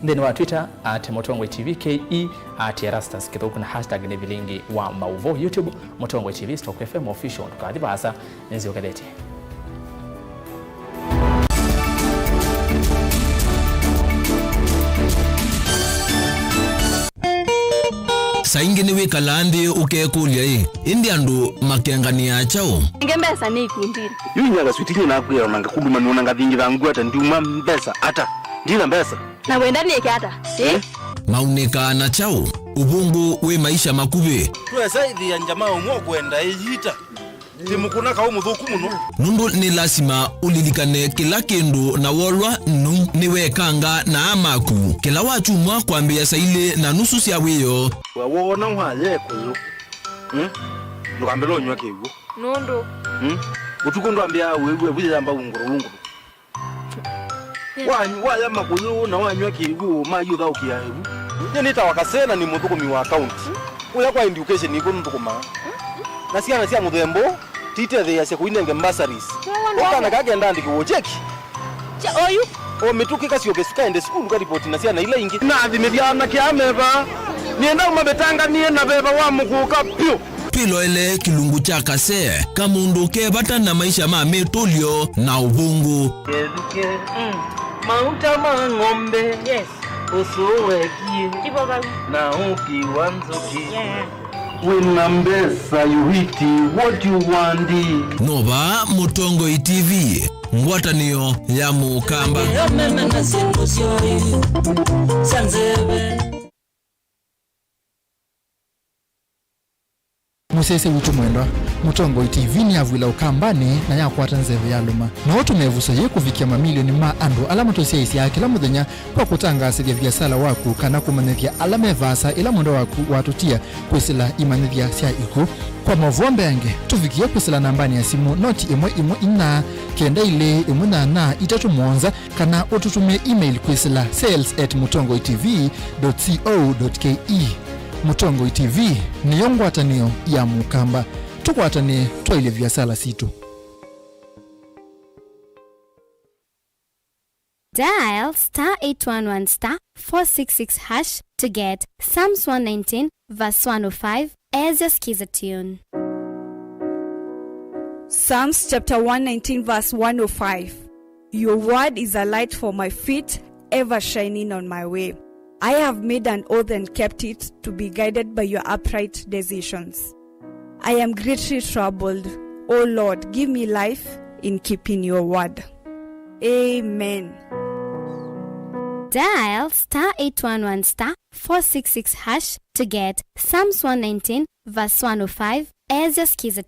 nthĩnĩ wa Twitter at Mũtongoi T V K E, at Erastus Kĩthũku na hashtag nĩ vilingi wa maũvoo, YouTube Mũtongoi T V stroke F M official. Ndũkathi vaasa, nĩnzyokethetye. Saa ingĩ nĩwĩkalaa nthĩ ũkekũlya-ĩ, ĩndĩ andũ makenganĩaa kyaũ? Nge mbesa nĩ ikundinĩ. Yu inya kaswiti nyie nakwĩa ona ngakuluma nũna ngathingitha ngwata ndiuma mbesa ata? Ndina mbesa. Na wenda nĩke ata? Eh? Maunĩkaa na kyaũ? Ũvũngũ wĩ maisha makuvĩ. Twesa ĩthĩa njama ũmwe ũkwenda ĩyita. Ti mũkũna kaũ mũthũku mũno. Nũndũ nĩ lasima ũlilikane kĩla kĩndũ na wolwa nũu nĩwekanga na aa maku. Kĩla wakyumwa kwambĩĩa saa ilĩ na nusu sya wĩoo. We woona waya ĩkũyũ, mm? Ndũkambĩle ũnyw'a kĩw'ũ. Nũndũ? Mm? Ũtukũ ndwambĩaa wĩw'a ĩvu yĩyamba ungũrũ ungũrũ. Wa-, waya makũyũ na wanyw'a kĩw'ũ, mayũthaũkĩa ĩvu. Nyie nĩtawa Kasena, nĩ mũthũkũmi wa kaunti. Kũya kwa education nĩkw'o nũthũkũmaa. Na syana sya mũthemba ũũ titetheeasya kũinenge bursaries. Ũkana kaa kenda andĩkĩwe ũkyeki. Kya oyu? O mĩtũkĩ kasyoke sukaende sukulu karipoti na syana ila ingĩ. Nathimĩthya anake aa me vaa. Nĩenda ũmavĩtanganie na veva wa mũkũka vyũ. Twĩloele kĩlungu kya Kasee, kamũndũ ke vata na maisha ma mĩtũlyo na ũvũngũ. Kethukĩ, mm, mauta ma ng'ombe, yes, ũsũũ wekie, ivo vau, na ũki wa nzũkĩ. Yeah. Wĩna mbesa, you eat what you want. Nova Mũtongoi T V, ngwatanĩo ya Mũkamba. Ĩyo meme na syĩndũ syoĩ sya nzeve. Mũsyaĩĩsya witũ mwendwa, Mũtongoi T V nĩyavw'ĩla Ũkambanĩ na yakwata nzeve ya lũma. No ũtũme ĩvuso yĩĩ kũvikĩa mamilioni ma andũ ala matũsyaĩĩsyaa kĩla mũthenya kwa kũtangaasĩthya viasala waku kana kũmanyĩthya ala me vaasa ĩla mwendwa waku watũtia kwĩsĩla imanyĩthya sya ikw'ũ. Kwa maũvoo mbeange, tũvikĩe kwĩsĩla nambanĩ ya simũ noti ĩmwe ĩmwe inya kenda ilĩ ĩmwe nyanya itatũ mũonza, kana ũtũtũmĩe email kwĩsĩla sales at mũtongoi T V dot co dot K E. Mũtongoi T V nĩyo ngwatanĩo ya Mũkamba. Tũkwatanĩe twaĩlye viasala sitũ. Dial star eight one one star four six six hash to get Psalms one nineteen verse one oh five as your Skiza tune. Psalms chapter one nineteen verse one oh five. Your word is a light for my feet, ever shining on my way. I have made an oath and kept it, to be guided by your upright decisions. I am greatly troubled. O Lord, give me life in keeping your word. Amen. Dial star eight one one star four six six hash to get Psalms one nineteen verse one oh five as your Skiza.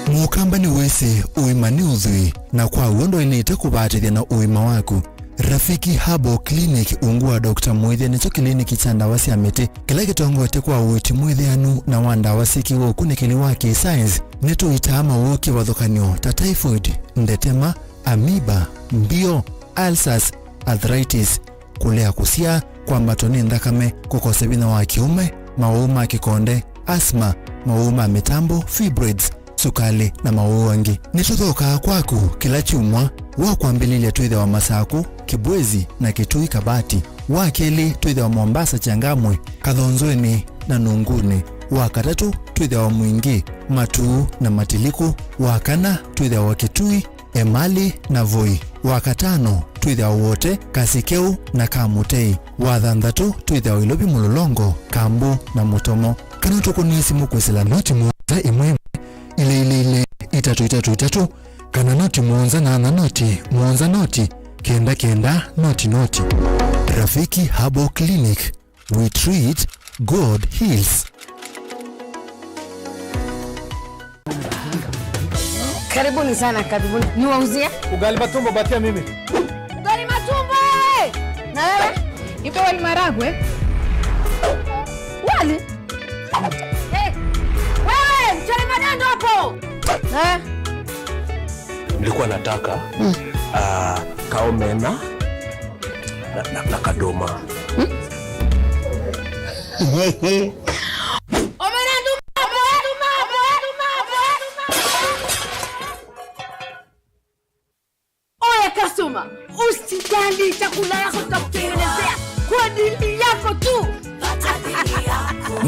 Mũkamba nĩwĩsĩ ũima nĩ ũthwii, na kwa w'o ndwaĩlĩte kũvaatĩthya na ũima waku. Rafiki Herbal Clinic, ungu wa Doctor Mũĩthya, nĩkyo kĩliniki kya ndawa sya mĩtĩ kĩla kĩtongoetye kwa ũiiti mwĩthĩanu na wa ndawa syĩkĩwe ũkunĩkĩli wa kĩ-science. Nĩtũitaa mawũũ kĩvathũkany'o ta typhoid, ndetema, amoeba, mbio, ulcers, arthritis, kũlea kũsyaa, kwambatwa nĩ nthakame, kũkosa vinya wa kĩũme, mawau ma kĩkonde, asthma, mawau ma mĩtambo, fibroids, sukalĩ, na mawau angĩ. Nĩtũthookaa kwaku kĩla kyumwa. Wa kwambĩlĩlya twĩthĩawa Masakũ, Kibwezi, na Kitui Kabati. Wa kelĩ twĩthĩawa Mombasa, Changamwe, Kathonzweni, na Nunguni. Wa katatũ twĩthĩawa Mwingi, Matuu, na Matiliku. Wa kana twĩthĩawa Kitui, Emali, na Voi. Wa katano twĩthĩawa Wote, Kasikeu, na Kamutei. Wa thanthatũ twĩthĩawa Ilovi, Mũlolongo, Kambu, na Mũtomo. Kana ũtũkũnĩe simũ kwĩsĩla noti mũonza ĩmwe ĩmwe, ilĩ ilĩ ilĩ, itatũ itatũ itatũ, kana noti mũonza nyanya noti mũonza noti kenda kenda noti noti. Rafiki Herbal Clinic, we treat, God heals. Karibuni sana, karibuni. Niwauzie? Ugali matumbo, patia mimi. Ugali matumbo, eh! Na wewe? Nipe wali maragwe. Wali? Eh, wewe, mchele magando hapo. Eh? Nilikuwa nataka, ah, kaomena na, na, na kadoma. Omena nduma, omena nduma, omena nduma, omena nduma. Oya customer, usijali, chakula yako tutakutengenezea kwa dili yako tu.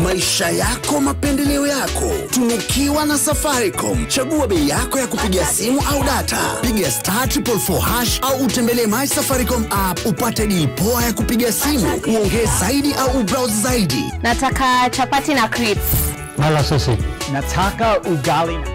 Maisha yako, mapendeleo yako. Tunukiwa na Safaricom. Chagua bei yako ya kupiga simu au data. Piga star triple four hash au utembelee My Safaricom app upate deal poa ya kupiga simu, uongee zaidi au ubrowse zaidi. Nataka chapati na crips. Mala sausage. Nataka ugali na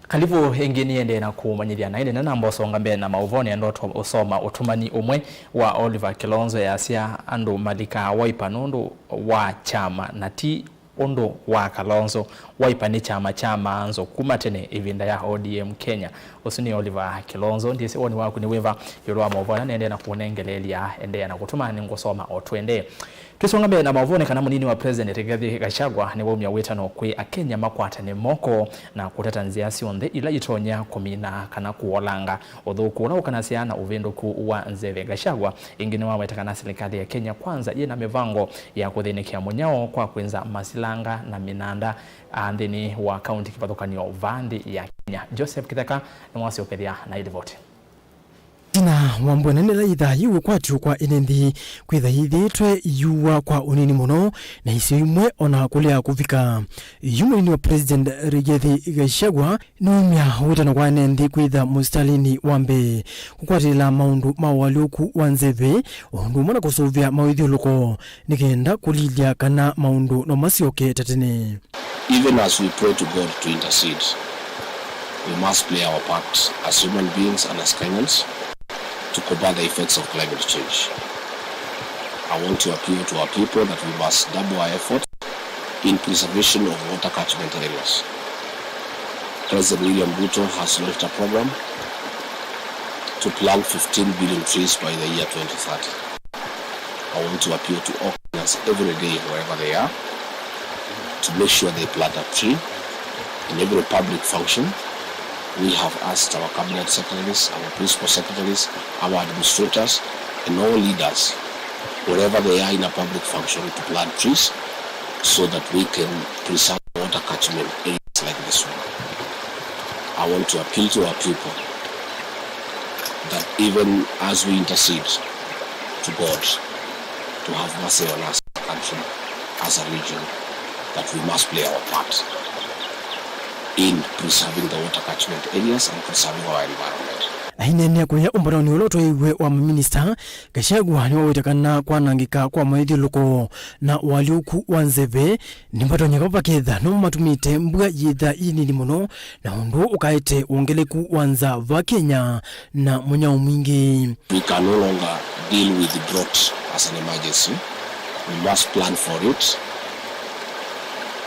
Kalivu ĩngĩ nĩendee na kũmanyĩthya, na ĩndĩ ndanamba ũsonga mbee na maũvoo, nĩenda ũto-, ũsoma ũtũmani ũmwe wa Oliver Kilonzo, easya andũ malikaa Wiper nũndũ wa kyama na ti ũndũ wa Kalonzo. Wiper nĩ kyama kya maanzo kuma tene ĩvinda ya O D M Kenya. Ũsu nĩ Oliver Kilonzo. Ndyĩsĩ woni waku nĩ wĩva ĩũlũ wa maũvoo ala nĩendee na kũnengeleelya. Endeea na kũtũma, nĩngũsoma o tũendee. Twĩsonga mbee na maũvoo, nĩ kana mũnini wa President Rigathi Gachagua nĩwaumya wĩtano kwĩ Akenya makwatane moko na kũtata nzĩa syonthe ila itonya kũmina kana kũolanga ũthũku ũla ũkanasya na ũvĩndũku wa nzeve. Gachagua ĩngĩ nĩwaweta kana silikalĩ ya Kenya Kwanza yĩ na mĩvango ya kũthĩnĩkĩa mũnyao kwa kwĩnza masilanga na mĩnanda, a, nthĩnĩ wa kaunti kĩvathũkany'o vaa nthĩ ya Kenya. Joseph Kĩtheka nĩwasyokethya na ĩlivoti. Ĩtina wa mbua nene ĩla yĩthaa yĩũkwatyo kwa ĩne nthĩ kwĩtha yĩthĩĩtwe ĩyuwa kwa ũnini mũno, na isio imwe ona kũlea kũvika. Yu mũnini wa President Rigathi Gachagua nĩwaumya wĩtano kwa ene nthĩ kwĩtha mũsitalĩnĩ wa mbee kũkwatĩlĩla maũndũ ma ũalyũku wa nzeve, o ũndũ ũmwe na kũsũvĩa mawĩthyũlũko nĩ kenda kũlilya kana maũndũ no masyoke ta tene. Even as we pray to God to intercede, we must play our part as human beings and as Kenyans to combat the effects of climate change. I want to appeal to our people that we must double our efforts in preservation of water catchment areas. President William Ruto has launched a program to plant fifteen billion trees by the year twenty thirty. I want to appeal to all Kenyans every day, wherever they are, to make sure they plant a tree in every public function. We have asked our cabinet secretaries, our principal secretaries, our administrators, and all leaders, wherever they are in a public function, to plant trees so that we can preserve water catchment areas like this one. I want to appeal to our people that even as we intercede to God to have mercy on us as a country, as a region, that we must play our part in preserving the water catchment areas and preserving our environment. Aineenea kũya ũmbanonĩ ũla ũtwaĩwe wa maminista, Gachagua nĩwaweta kana kwanangĩka kwa mawĩthyũlũko na ũalyũku wa nzeve nĩvatonyeka vaketha no matumĩte mbua yĩtha yĩ nini mũno, na ũndũ ũkaete wongeleku wa nza va Kenya na mũnyao mwingĩ. We can no longer deal with the drought as an emergency. We must plan for it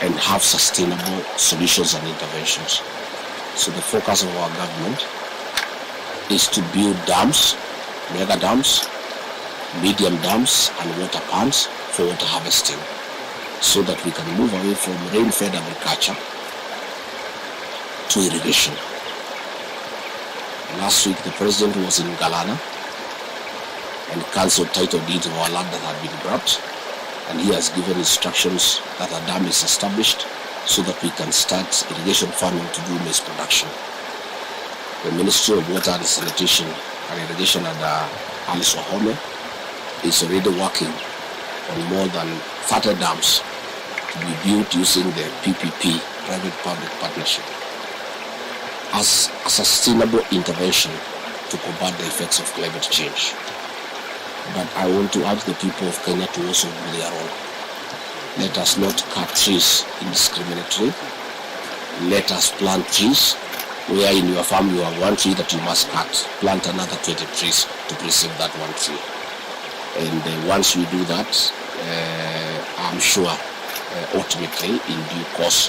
and have sustainable solutions and interventions. So the focus of our government is to build dams, mega dams, medium dams, and water ponds for water harvesting, so that we can move away from rain-fed agriculture to irrigation. Last week, the president was in Galana and cancelled title deed of our land that had been grabbed, and he has given instructions that a dam is established so that we can start irrigation farming to do maize production. The Ministry of Water and Sanitation and Irrigation under Alice Wahome is already working on more than thirty dams to be built using the P P P, private public partnership, as a sustainable intervention to combat the effects of climate change. But I want to urge the people of Kenya to also do their role. Let us not cut trees indiscriminately. Let us plant trees. Where in your farm you have one tree that you must cut, plant another twenty trees to preserve that one tree. And uh, once we do that, uh, I'm sure uh, ultimately, in due course,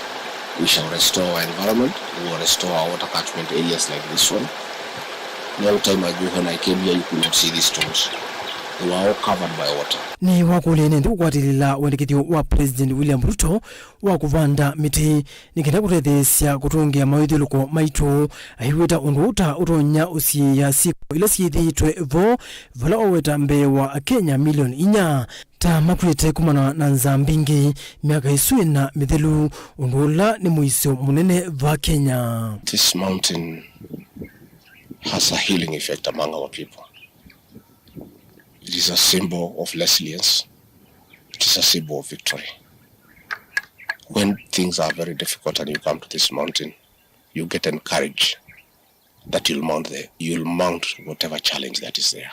we shall restore our environment, we will restore our water catchment areas like this one. Long time ago when I came here, you could not see these stones. They were all covered by water. Nĩwakũlya ene nthĩ kũkwatĩlĩla wendekethyo wa President William Ruto wa kũvanda mĩtĩ nĩ kenda kũtetheesya kũtũngĩa mawĩthyũlũko maitũ, aiweta ũndũ ũũ ta ũtonya ũsiĩĩa syĩko ila syĩthĩĩtwe vo, vala waweta mbee wa Akenya milioni inya ta makw'ĩte kumana na nzaa mbingĩ myaka ĩsu ĩna mĩthelu, ũndũ ũla nĩ mũisyo mũnene va Kenya. This mountain has a healing effect among our people. It is a symbol of resilience. It is a symbol of victory. When things are very difficult and you come to this mountain, you get encouraged that you'll mount the, you'll mount whatever challenge that is there.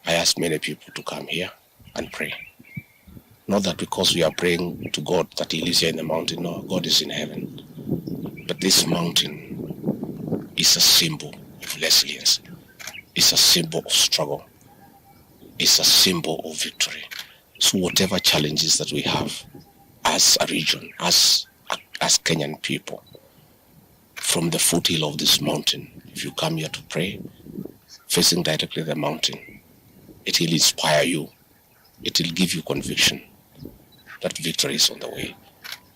I ask many people to come here and pray. Not that because we are praying to God that He lives here in the mountain. No, God is in heaven. But this mountain is a symbol of resilience. It's a symbol of struggle. It's a symbol of victory. So whatever challenges that we have as a region, as, as Kenyan people, from the foothill of this mountain, if you come here to pray, facing directly the mountain, it will inspire you. It will give you conviction that victory is on the way.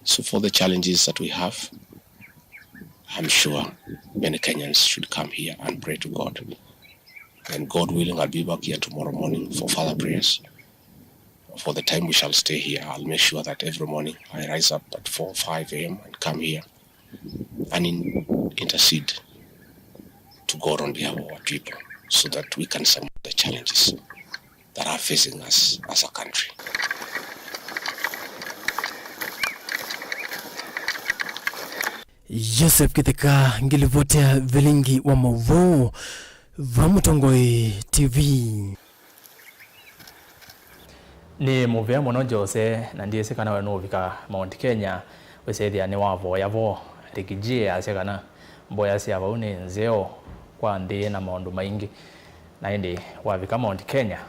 So for the challenges that we have, I'm sure many Kenyans should come here and pray to God. And God willing, I'll be back here tomorrow morning for further prayers. For the time we shall stay here, I'll make sure that every morning I rise up at four, five a.m. and come here and in, intercede to God on behalf of our people. so that we can surmount the challenges that are facing us as a country. Joseph Kitheka, ngilivoti ya vilingi wa mauvoo va Mũtongoi T V. Nĩ mũvea mũno Jose, na ndyĩsĩ kana we nũũvika Mount Kenya wĩsethĩa nĩwavoya vo. Ricky J asya kana mboya sya vau nĩ nzeo kwa nthĩ na maũndũ maingĩ, na ĩndĩ wavika Mount Kenya,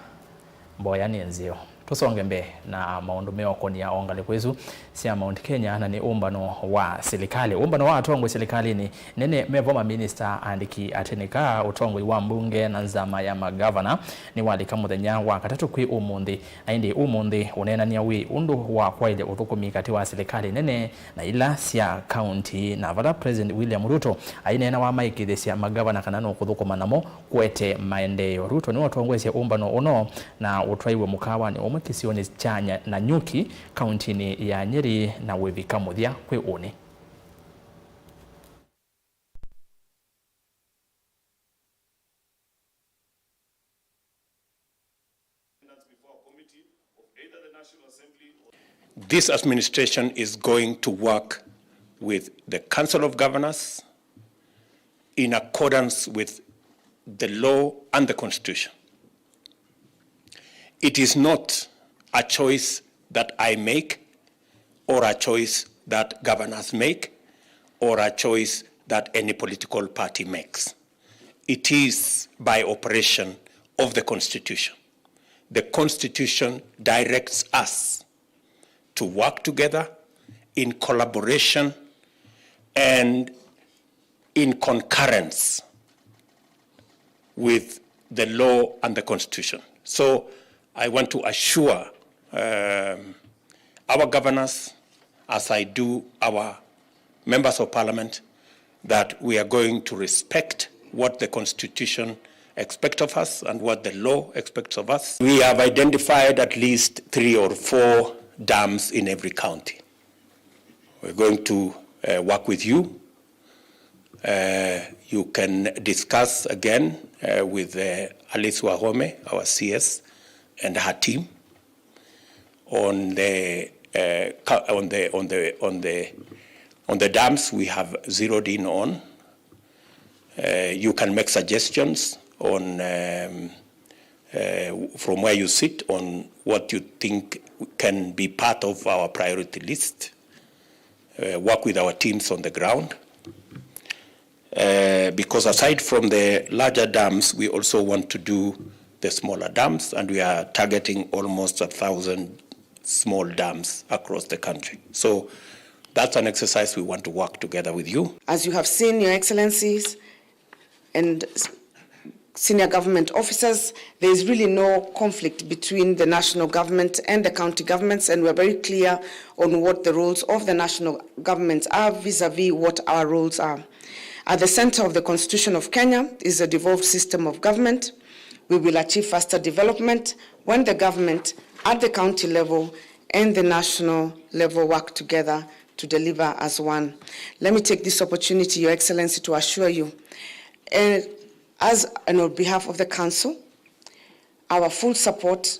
mboya nĩ nzeo. Tũsonge mbee na maũndũ meũkũnia o ngalĩko isu sya Mount Kenya, na nĩ ũmbano wa silikalĩ. Ũmbano wa atongoi silikalĩnĩ nene, mevo maminista, aandĩki atĩnĩka, ũtongoi wa mbunge na nzama ya magavana nĩwalika mũthenya wa katatũ kwĩ ũmũnthĩ, na ĩndĩ ũmũnthĩ ũneenany'a wĩ ũndũ wa kwaĩlya ũthũkũmi katĩ wa silikalĩ nene na ila sya kaunti, na vala President William Ruto aineena wamaĩkĩĩthasya magavana kana nũkũthũkũma namo kũete maendeeo. Ruto nĩwatongoesye ũmbano ũno na ũtwaiwe mũkaawanĩ ũmwe kĩsionĩ kya Nya-, Nanyuki, kauntinĩ ya Nyeri, na wĩvika mũthya kwĩ ũnĩ. This administration is going to work with the Council of Governors in accordance with the law and the Constitution. It is not a choice that I make or a choice that governors make or a choice that any political party makes. It is by operation of the Constitution. The Constitution directs us to work together in collaboration and in concurrence with the law and the Constitution. So I want to assure, um, our governors, as I do our members of parliament, that we are going to respect what the Constitution expects of us and what the law expects of us. We have identified at least three or four dams in every county. We're going to, uh, work with you. Uh, you can discuss again, uh, with, uh, Alice Wahome, our C S, and her team on the, uh, ca-, on the, on the, on the, on the dams we have zeroed in on. Uh, you can make suggestions on, um, uh, from where you sit on what you think can be part of our priority list. Uh, work with our teams on the ground. Uh, because aside from the larger dams, we also want to do the smaller dams, and we are targeting almost a thousand small dams across the country. So that's an exercise we want to work together with you. As you have seen, Your Excellencies, and s-, senior government officers, there is really no conflict between the national government and the county governments, and we are very clear on what the roles of the national governments are vis-a-vis what our roles are. At the center of the Constitution of Kenya is a devolved system of government. We will achieve faster development when the government at the county level and the national level work together to deliver as one. Let me take this opportunity, Your Excellency, to assure you, eh, as and on behalf of the Council, our full support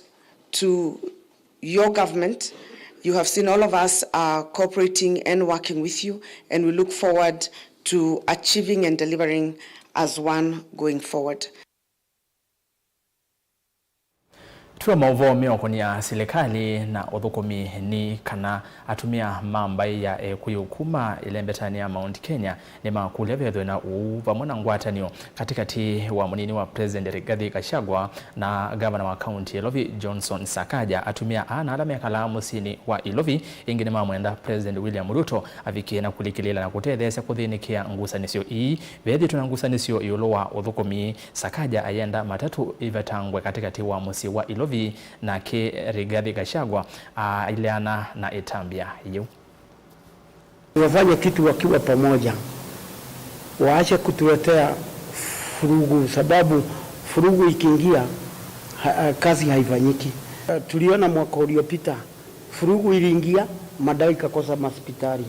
to your government. You have seen all of us are cooperating and working with you, and we look forward to achieving and delivering as one going forward. Twĩ maũvoo meũkũnia silikalĩ na ũthũkũmi nĩ kana atumĩa ma mbaĩ ya Ekũyũ kuma ĩlembetanĩ ya Mount Kenya nĩmakũlya vethwe na ũuu vamwe na ngwatanĩo katĩkatĩ wa mũnini wa President Rigathi Gachagua na ngavana wa kaunti ya Ilovi Johnson Sakaja. Atumĩa aa na ala mekalaa mũsyĩnĩ wa Ilovi ĩngĩ nĩmamwenda President William Ruto avikĩe na kũlikĩlĩĩla na kũtetheesya kũthĩnĩkĩa ngusanĩsyo ii. Vethĩĩtwe na ngusanĩsyo ĩũlũ wa ũthũkũmi, Sakaja ayenda matatũ ĩvetangwe katĩkatĩ wa mũsyĩ wa Ilovi, nake Rigathi Gachagua aileana na ĩtambya yĩu. Wafanya kitu wakiwa pamoja, waache kutuletea furugu, sababu furugu ikiingia, ha-, kazi haifanyiki. Tuliona mwaka uliopita furugu iliingia, madawa ikakosa maspitali.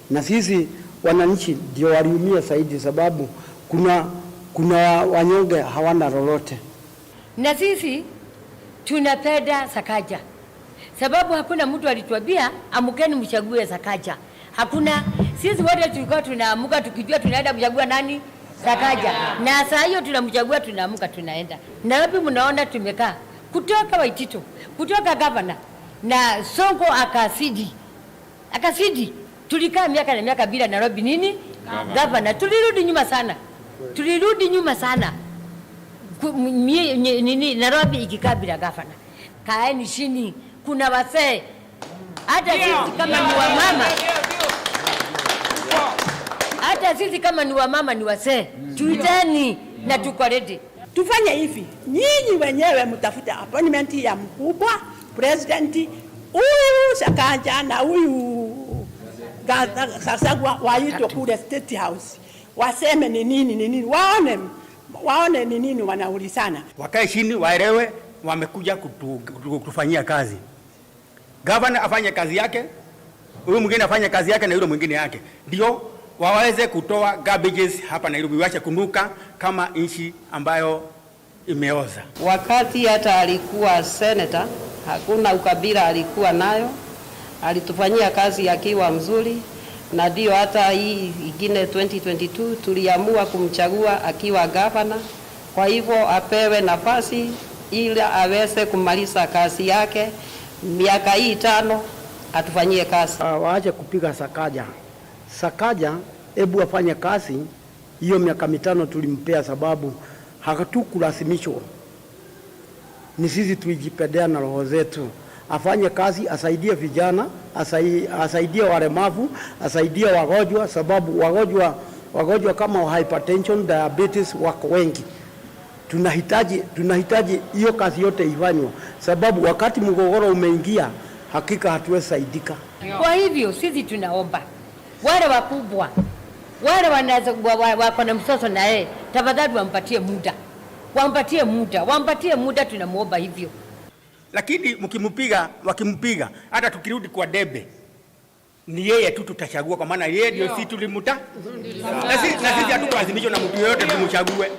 Na sisi wananchi ndio waliumia zaidi, sababu kuna, Kuna wa-, wanyonge hawana lolote. Na sisi tunapenda Sakaja. Sababu hakuna mtu alituambia, "Amkeni mchague Sakaja." Hakuna. Sisi wote tulikuwa tunaamuka tukijua tunaenda kuchagua nani? Sakaja. Na saa hiyo tunamchagua, tunaamuka, tunaenda. Nairobi mnaona tumekaa. Kutoka Waititu, kutoka gavana, na Sonko akasidi. Akasidi. Tulikaa miaka na miaka bila Nairobi nini? Gavana. Gavana. Tulirudi nyuma sana. Tulirudi nyuma sana. Ku-, mie-, nye-, nini, Nairobi ikikaa bila gavana. Kaeni chini. Kuna wasee. Hata sisi kama ni wamama. Hata sisi kama ni wamama ni wasee. Tuiteni na tuko ready. Tufanye hivi, nyinyi wenyewe mtafute appointment ya mkubwa, president, huyu Sakaja na huyu Ga-, Ga-, Gachagua waitwe kule State House. Waseme ni nini, ni nini. Waone, waone ni nini wanaulizana. Wakae chini, waelewe, wamekuja kutu-, kutu-, kutufanyia kazi. Gavana afanye kazi yake, huyu mwingine afanye kazi yake, na yule mwingine yake, ndio waweze kutoa garbages hapa Nairobi, iwache kunuka kama nchi ambayo imeoza. Wakati hata alikuwa senator, hakuna ukabila alikuwa nayo, alitufanyia kazi akiwa mzuri, na ndio hata hii ingine twenty twenty-two tuliamua kumchagua akiwa gavana. Kwa hivyo apewe nafasi ili aweze kumaliza kazi yake miaka hii tano, atufanyie kazi. Ah, waache kupiga Sakaja. Sakaja, hebu afanye kazi. Hiyo miaka mitano tulimpea sababu hatukulazimishwa. Ni sisi tulijipendea na roho zetu. Afanye kazi, asaidie vijana, asai-, asaidie walemavu, asaidie wagonjwa, sababu wagonjwa, wagonjwa kama wa hypertension, diabetes wako wengi. Tunahitaji, tunahitaji hiyo kazi yote ifanywe, sababu wakati mgogoro umeingia, hakika hatuwezi saidika. Kwa hivyo, sisi tunaomba wale wakubwa, wale wana-, wa-, wa-, wako na msoso na yeye, tafadhali wampatie muda. Wampatie muda, wampatie muda, tunamuomba hivyo. Lakini mkimpiga, wakimpiga, hata tukirudi kwa debe, ni yeye tu tutachagua, kwa maana yeye ndio si tulimuta. Na si-, na sisi hatukulazimishwa na mtu yeyote tumchague.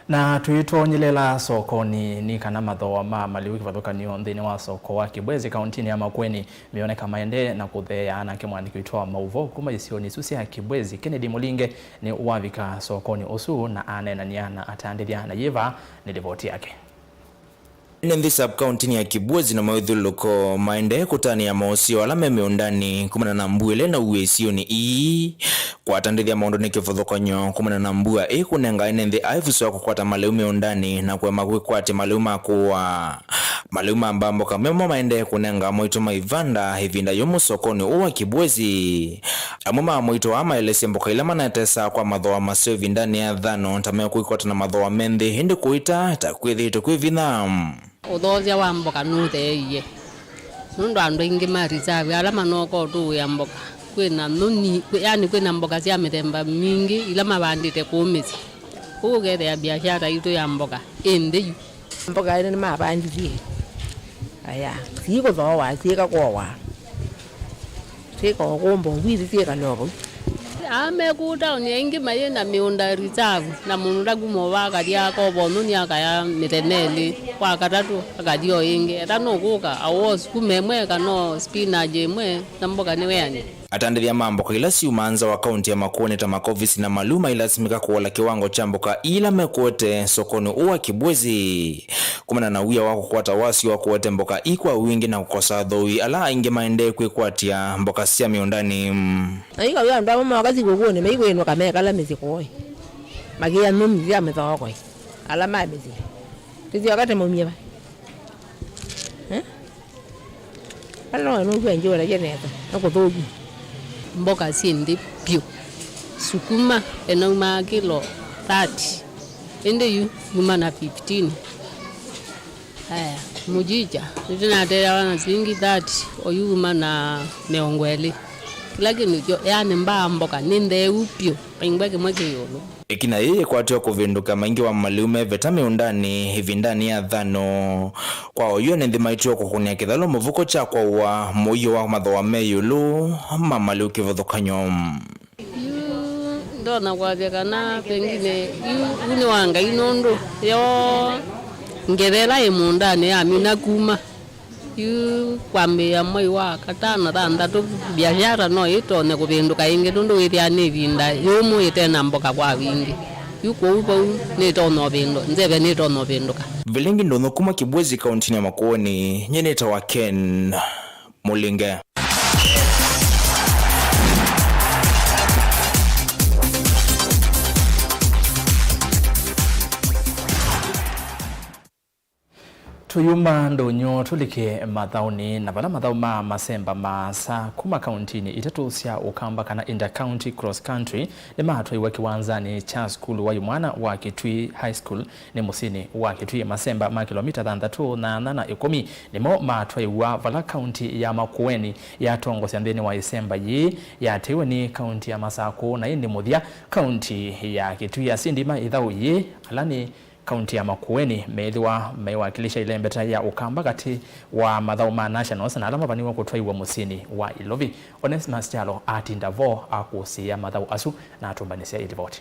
Na tũitonyelela sokonĩ, nĩ kana mathooa ma malĩu kĩvathũkany'o nthĩnĩ wa soko wa Kibwezi kaũntĩnĩ ya Makueni meoneka maendee na kũtheea. Nake mũandĩki witũ wa maũvoo kuma isionĩ isu sya Kibwezi, Kennedy Mũlinge, nĩ wavika sokonĩ ũsu na aneenany'a na atandĩthya, na yĩva nĩ livoti yake. Ene nthĩ sub-kaũntĩnĩ ya Kibwezi na mawĩthyũlũlũko maendee kũtanĩa maũseo ala me mĩũndanĩ kumana na mbua ĩla ĩnauie isionĩ ii. Kwatandĩthya maũndũ nĩ kĩvathũkany'o kumana na mbua ĩĩ kũnenga ene nthĩ aivuso ya kũkwata malĩu mĩũndanĩ na kũema kwĩkwatya malĩu ma kũũa. Malĩu ma mbamboka memo maendee kũnenga amoitũ ma ivanda ĩvinda yũmũ sokonĩ ũũ wa Kibwezi. Amwe ma amoitũ aa maelesye mboka ila manatesaa kwa mathooa maseo ĩvindanĩ ya thano, ta mekwĩkwata na mathooa me nthĩ, ĩndĩ kũita ta kwĩthĩĩtwe kwĩ vinya. Ũthoosya wa mboka nũtheeie, nũndũ andũ aingĩ ma reserve ala manooka ũtũũĩa mboka, kwĩna nyũnyi, kwĩ-, yani kwĩna mboka sya mĩthemba mingĩ ila mavandĩte kũũ mĩsyĩ. Ũu ũkethĩa biashara yitũ ya mboka ĩ nthĩ yu. Mboka ĩno nĩmavandithie. Aya, siikũthooa, siikakowa. Twĩka ũkũmba ũvwĩthĩ twĩkale o vau. Aa me kũu taoni aingĩ mayĩ na mĩũnda reserve, na mũũnda kuma ũva akathi akova ũnũni akaya mĩthenya ĩlĩ, wa katatũ akathi o ĩngĩ. Ata nũkũka, awoa sukuma ĩmwe kana o spinach ĩmwe, na mboka nĩweanĩ. Atandĩthya ma mboka ila syumaa nza wa kaunti ya Makueni ta makovisi na malĩu mailasimĩka kũola kĩwango kya mboka ila mekũete sokonĩ ũũ wa Kibwezi. Kumana na wia wa kũkwata wasyo wa kũete mboka ii kwa wingĩ na kũkosa athooi ala aingĩ maendee kwĩkwatya mboka sya mĩũndanĩ. Na ika wia andũ amwe moka sikũkũnĩ maikwĩnũka mekala mĩsyĩ kũĩ. Makĩa nyũnyi sya mĩthokoi. Ala ma mĩsyĩ. Tũsyoka tũmaumie va? Eh? Ala no nũkwĩa njĩwona nesa. Na kũthũku. Mboka syĩ nthĩ vyũ. Sukuma ĩnaumaa kĩlo thirty. Ĩndĩ yu yuma na fifteen. Aya, mũjicha, nĩtũnateawa na silingi thirty, oyu uma na mĩongo ĩlĩ. Kĩla kĩndũ kyo, yani mbaa mboka, nĩ ntheu pyũ, kaingwa kĩmwe kĩ ĩũlũ. Ĩkinya yĩĩ yĩkwatĩwe kũvĩndũka, maingĩ wa malĩu me vata mĩũndanĩ ĩvindanĩ ya thano. Kwa oyu, ene nthĩ maĩtĩwe kũkũnĩa kĩthalo mũvuko kya kwaũa mũio wa mathooa me ĩũlũ ma malĩu kĩvathũkany'o. Yu ndonya kwasya kana pengine yu, yu nĩ wa Ngai, nũndũ yo ngetha ĩla ĩ mũũndanĩ yamina kuma. Yu kwambĩĩa mwei wa katano, thanthatũ, biashara no ĩtonye kũvĩndũka ĩngĩ, nũndũ wĩthĩaa nĩ ĩvinda yũmũ ĩte na mboka kwa wingĩ. Yu kwoou vau nĩtonya ũvĩndũ-, nzeve nĩtonya ũvĩndũka. Vilingi ndũnyũ kuma Kibwezi, kauntinĩ ya Makueni, nyie nĩtawa Ken Mũlinge. Tũyuma ndũnyũ tũlike mathaũnĩ, na vala mathaũ ma masemba ma asa kuma kauntinĩ itatũ sya Ũkamba kana Inter-County Cross Country nĩmatwaiwe kĩwanzanĩ kya sukulu wa imwana wa Kitui High School nĩ mũsyĩnĩ wa Kitui. Masemba ma kĩlomita thanthatũ, nyanya na ĩkũmi nĩmo matwaiwa vala kaunti ya Makueni yatongosya nthĩnĩ wa ĩsemba yĩĩ yateiwe nĩ kaunti ya Masakũ, na ĩndĩ mũthya kaunti ya Kitui. Asindi ma ĩthaũ yĩĩ, ala nĩ kaunti ya Makueni, meĩthĩwa maiwakilisha ĩlembeta ya Ũkamba katĩ wa mathaũ ma Nationals na ala mavaniwe kũtwaiwa mũsyĩnĩ wa Ilovi. Onesmus Kyalo atinda vo akũsĩĩa mathaũ asu na atũmbanĩsya ĩlivoti.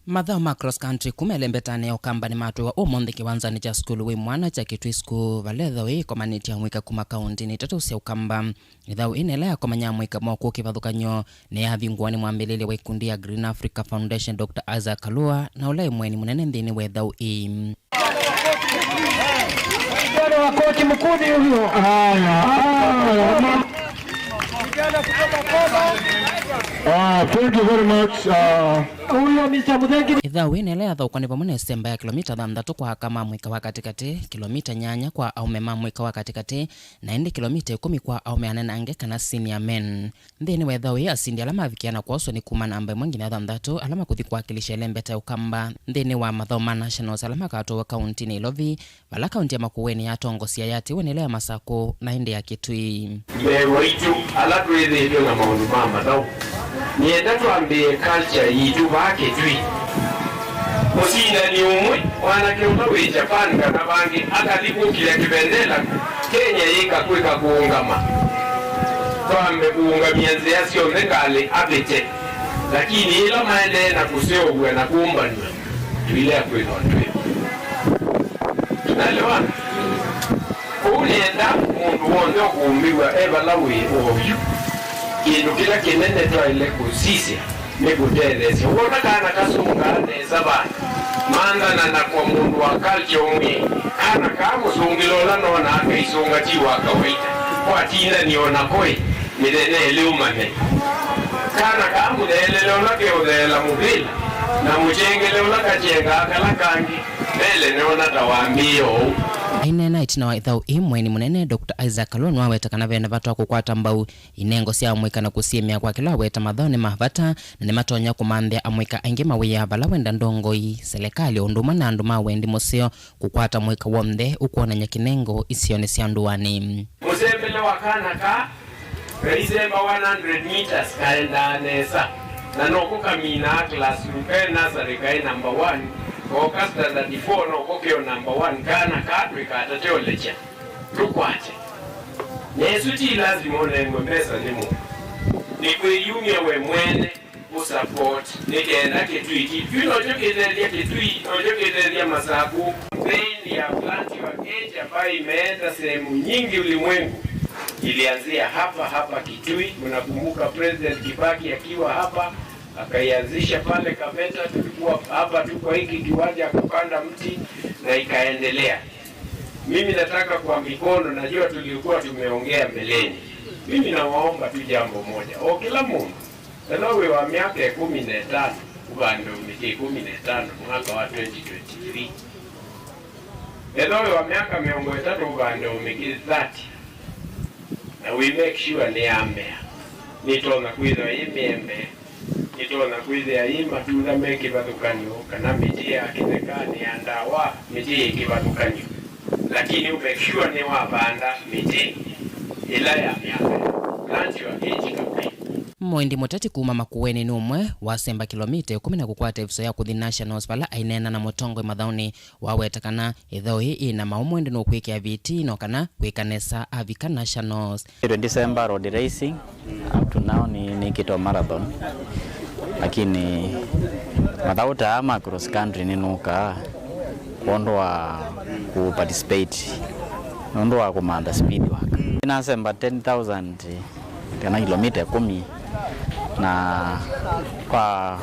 Mathaũ ma cross country kuma ĩlembetanĩ ya Ũkamba nĩmatwĩwa ũmũnthĩ kĩwanzanĩ kya sukulu wĩ mwana kya Kitui School, vala ĩthaũ ĩĩ ĩkomanĩtye amũika kuma kauntinĩ itatũ sya Ũkamba. Ĩthaũ ĩĩ na ĩla yakomany'a amũika mokũ kĩvathũkany'o nĩyavingũwa nĩ mwambĩlĩlya wa ikundi ya Green Africa Foundation, Doctor Isaac Kalua, na ũla ĩ mũeni mũnene nthĩnĩ wa ĩthaũ ĩĩ. Kijana wa koti mkuu ni huyo. Haya, haya, ma- Ah, thank you very much. Ah, huyo Mister Muthengi. Ĩthaũ ĩĩ na ĩla yathaũkwa nĩ vamwe na ĩsemba ya kĩlomita thanthatũ kwa aka ma mũika wa katĩkatĩ, kĩlomita nyanya kwa aũme ma mũika wa katĩkatĩ, na ĩndĩ kĩlomita ĩkũmi kwa aũme anenange kana senior men. Nthĩnĩ wa ĩthaũ ĩĩ, asindi ala mavikĩa na kwoswa nĩ kuma namba ĩmwe nginya thanthatũ, ala makũthi kwakilisha ĩlembeta ya Ũkamba nthĩnĩ wa mathaũ ma Nationals ala makatwawa kauntinĩ Ilovi, vala kaunti ya Makueni yatongosya yatĩwe nĩ ĩla ya Masakũ na ĩndĩ ya Kitui. Mbee waitũ, ala twĩthĩĩtwe na maũndũ ma mathaũ, nĩenda twambĩĩe culture yitũ vaa Kitui. Mũsindani ũmwe, mwanake ũla wĩ Japan kana vangĩ, akathi kũkĩa kĩvendela Kenya yĩka kwĩka kũũngama. Twambe kũũngamya nzĩa syonthe ngalĩ avĩte, lakini ĩla maendee na kũseũvw'a na kũmbanw'a, tũilea kwĩthwa twĩ. Tunaelewana? Kwoou nĩenda mũndũ w'onthe ũkũmbĩw'a e vala wĩ oyu, kĩndũ kĩla kĩnene twaĩle kũsisya nĩ kũtetheesya. Wona kana kasũngaa nesa vandũ, manthana na kwa mũndũ wa culture ũmwĩe, kana kaa mũsũngĩle ũla nonaa kaisũnga ti wa kawaita, kwatindani o nako ĩ, mĩthenya ĩlĩ ũmanye. Kana kaa mũtheelele ũla keũtheela mũvĩla, na mũkyengele ũla kakyengaa kala kangĩ, mbele nĩona ta wambĩĩe oou. Aineena ĩtina wa ĩthaũ ĩĩ, mũeni mũnene Doctor Isaac Kalua nĩwaweta kana ve na vata wa kũkwata mbau inengo sya amũika na kũsiĩmĩa kwa kĩla aweta mathaũ nĩ ma vata na nĩmatonya kũmanthĩa amũika aingĩ mawĩa vala wenda ndongoi, selekalĩ, o ũndũ ũmwe na andũ ma wendi mũseo kũkwata mũika w'onthe ũkwonany'a kĩnengo isionĩ sya ndũanĩ. Mũsembele wa kana kaa kaisemba one hundred meters kaendaa nesa, na noko kaminaa classroom, kaĩ nursery kaĩ number one, koka standard four noko keo number one. Kana kaa tũikatate ũlekya. Tũkwate. Na ĩsu ti lasima ũnengwe mbesa nĩ mũndũ. Nĩ kwĩyumya we mwene ũsupport nĩ kenda Kitui ki-, Kitui nokyo kĩtethya Kitui, nokyo kĩtethya Masakũ. Campaign ya Plant Your Age ambayo imeenda sehemu nyingi ulimwengu ilianzia hapa hapa Kitui. Mnakumbuka President Kibaki akiwa hapa, akaianzisha pale Kaveta, tulikuwa hapa tu kwa hiki kiwanja akapanda mti na ikaendelea. Mimi nataka kwa mikono, najua tulikuwa tumeongea mbeleni. Mimi nawaomba tu jambo moja. O kila mũndũ, ethĩwa wĩ wa myaka ĩkũmi na ĩtano, ũvande ũmĩkĩ ĩkũmi na ĩtano mwaka wa twenty twenty-three. Ethĩwa wĩ wa myaka mĩongo ĩtatũ, ũvande ũmĩkĩ thirty. Na we make sure nĩ ya mea. Nĩtonya kwĩthĩwa yĩ mĩembe. Nĩtonya kwĩthĩa ĩ matunda me kĩvathũkany'o kana mĩtĩ ya kĩthekanĩ ya ndawa, mĩtĩ yĩ kĩvathũkany'o, lakini make sure nĩwavanda mĩtĩ ĩla ya mĩaka, plant your age to be. Mũĩndi mũteti kuma Makueni nĩ ũmwe wasemba kĩlomita ĩkũmi na kũkwata ĩvuso ya kũthi Nationals, vala aineena na mũtongoi mathaũnĩ waweta kana ĩthaũ ĩĩ ĩna maũmũ ĩndĩ nũkwĩkĩa vitii no kana kwĩka nesa avika Nationals. Ĩtwe December road racing, up to now nĩ, nĩkĩtwa marathon, lakini mathaũ ta aa ma cross country nĩnũkaa kwondũ wa ku participate, nũndũ wa kũmantha speed work. Nĩnasemba ten thousand kana kilomita ĩkũmi, na kwa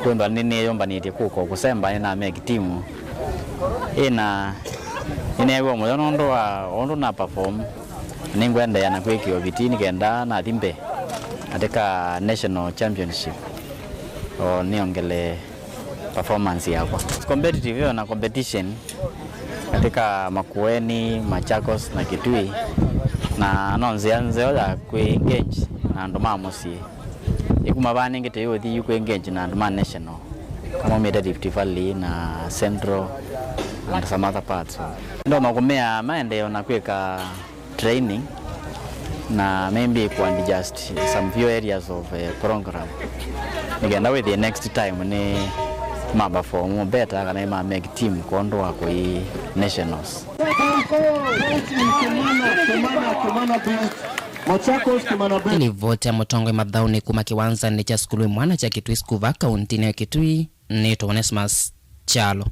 kwĩthwa nĩnĩyũmbanĩtye kũka kũsemba nĩnameki timu ĩna, nĩneew'a mũyo nũndũ wa ũndũ na perform. Nĩngwendeea na kwĩkĩa vitii nĩ kenda nathi mbee katika national championship, o nĩongele performance yakwa. Competitive ĩyo na competition katika Makueni, Machakos na Kitui, na no nzĩa nzeo ya kwĩ engage na andũ ma mũsyĩ. Ĩkuma vaa nĩngĩte yũthi yu kwĩ engage na andũ ma national, kama maumĩte Rift Valley na Central and some other parts. Ndo makũmea maendee na kwĩka training na maybe ku adjust some few areas of, eh, program, nĩ kenda wĩthĩe next time nĩ ma perform better kana nĩ ma make team kwondũ wa kũi nationals. Ĩlivoti ya mũtongoi mathaũnĩ kuma kĩwanzanĩ kya sukulu mwana kya Kitui School va kauntinĩ ya Kitui nĩ Onesmus Kyalo.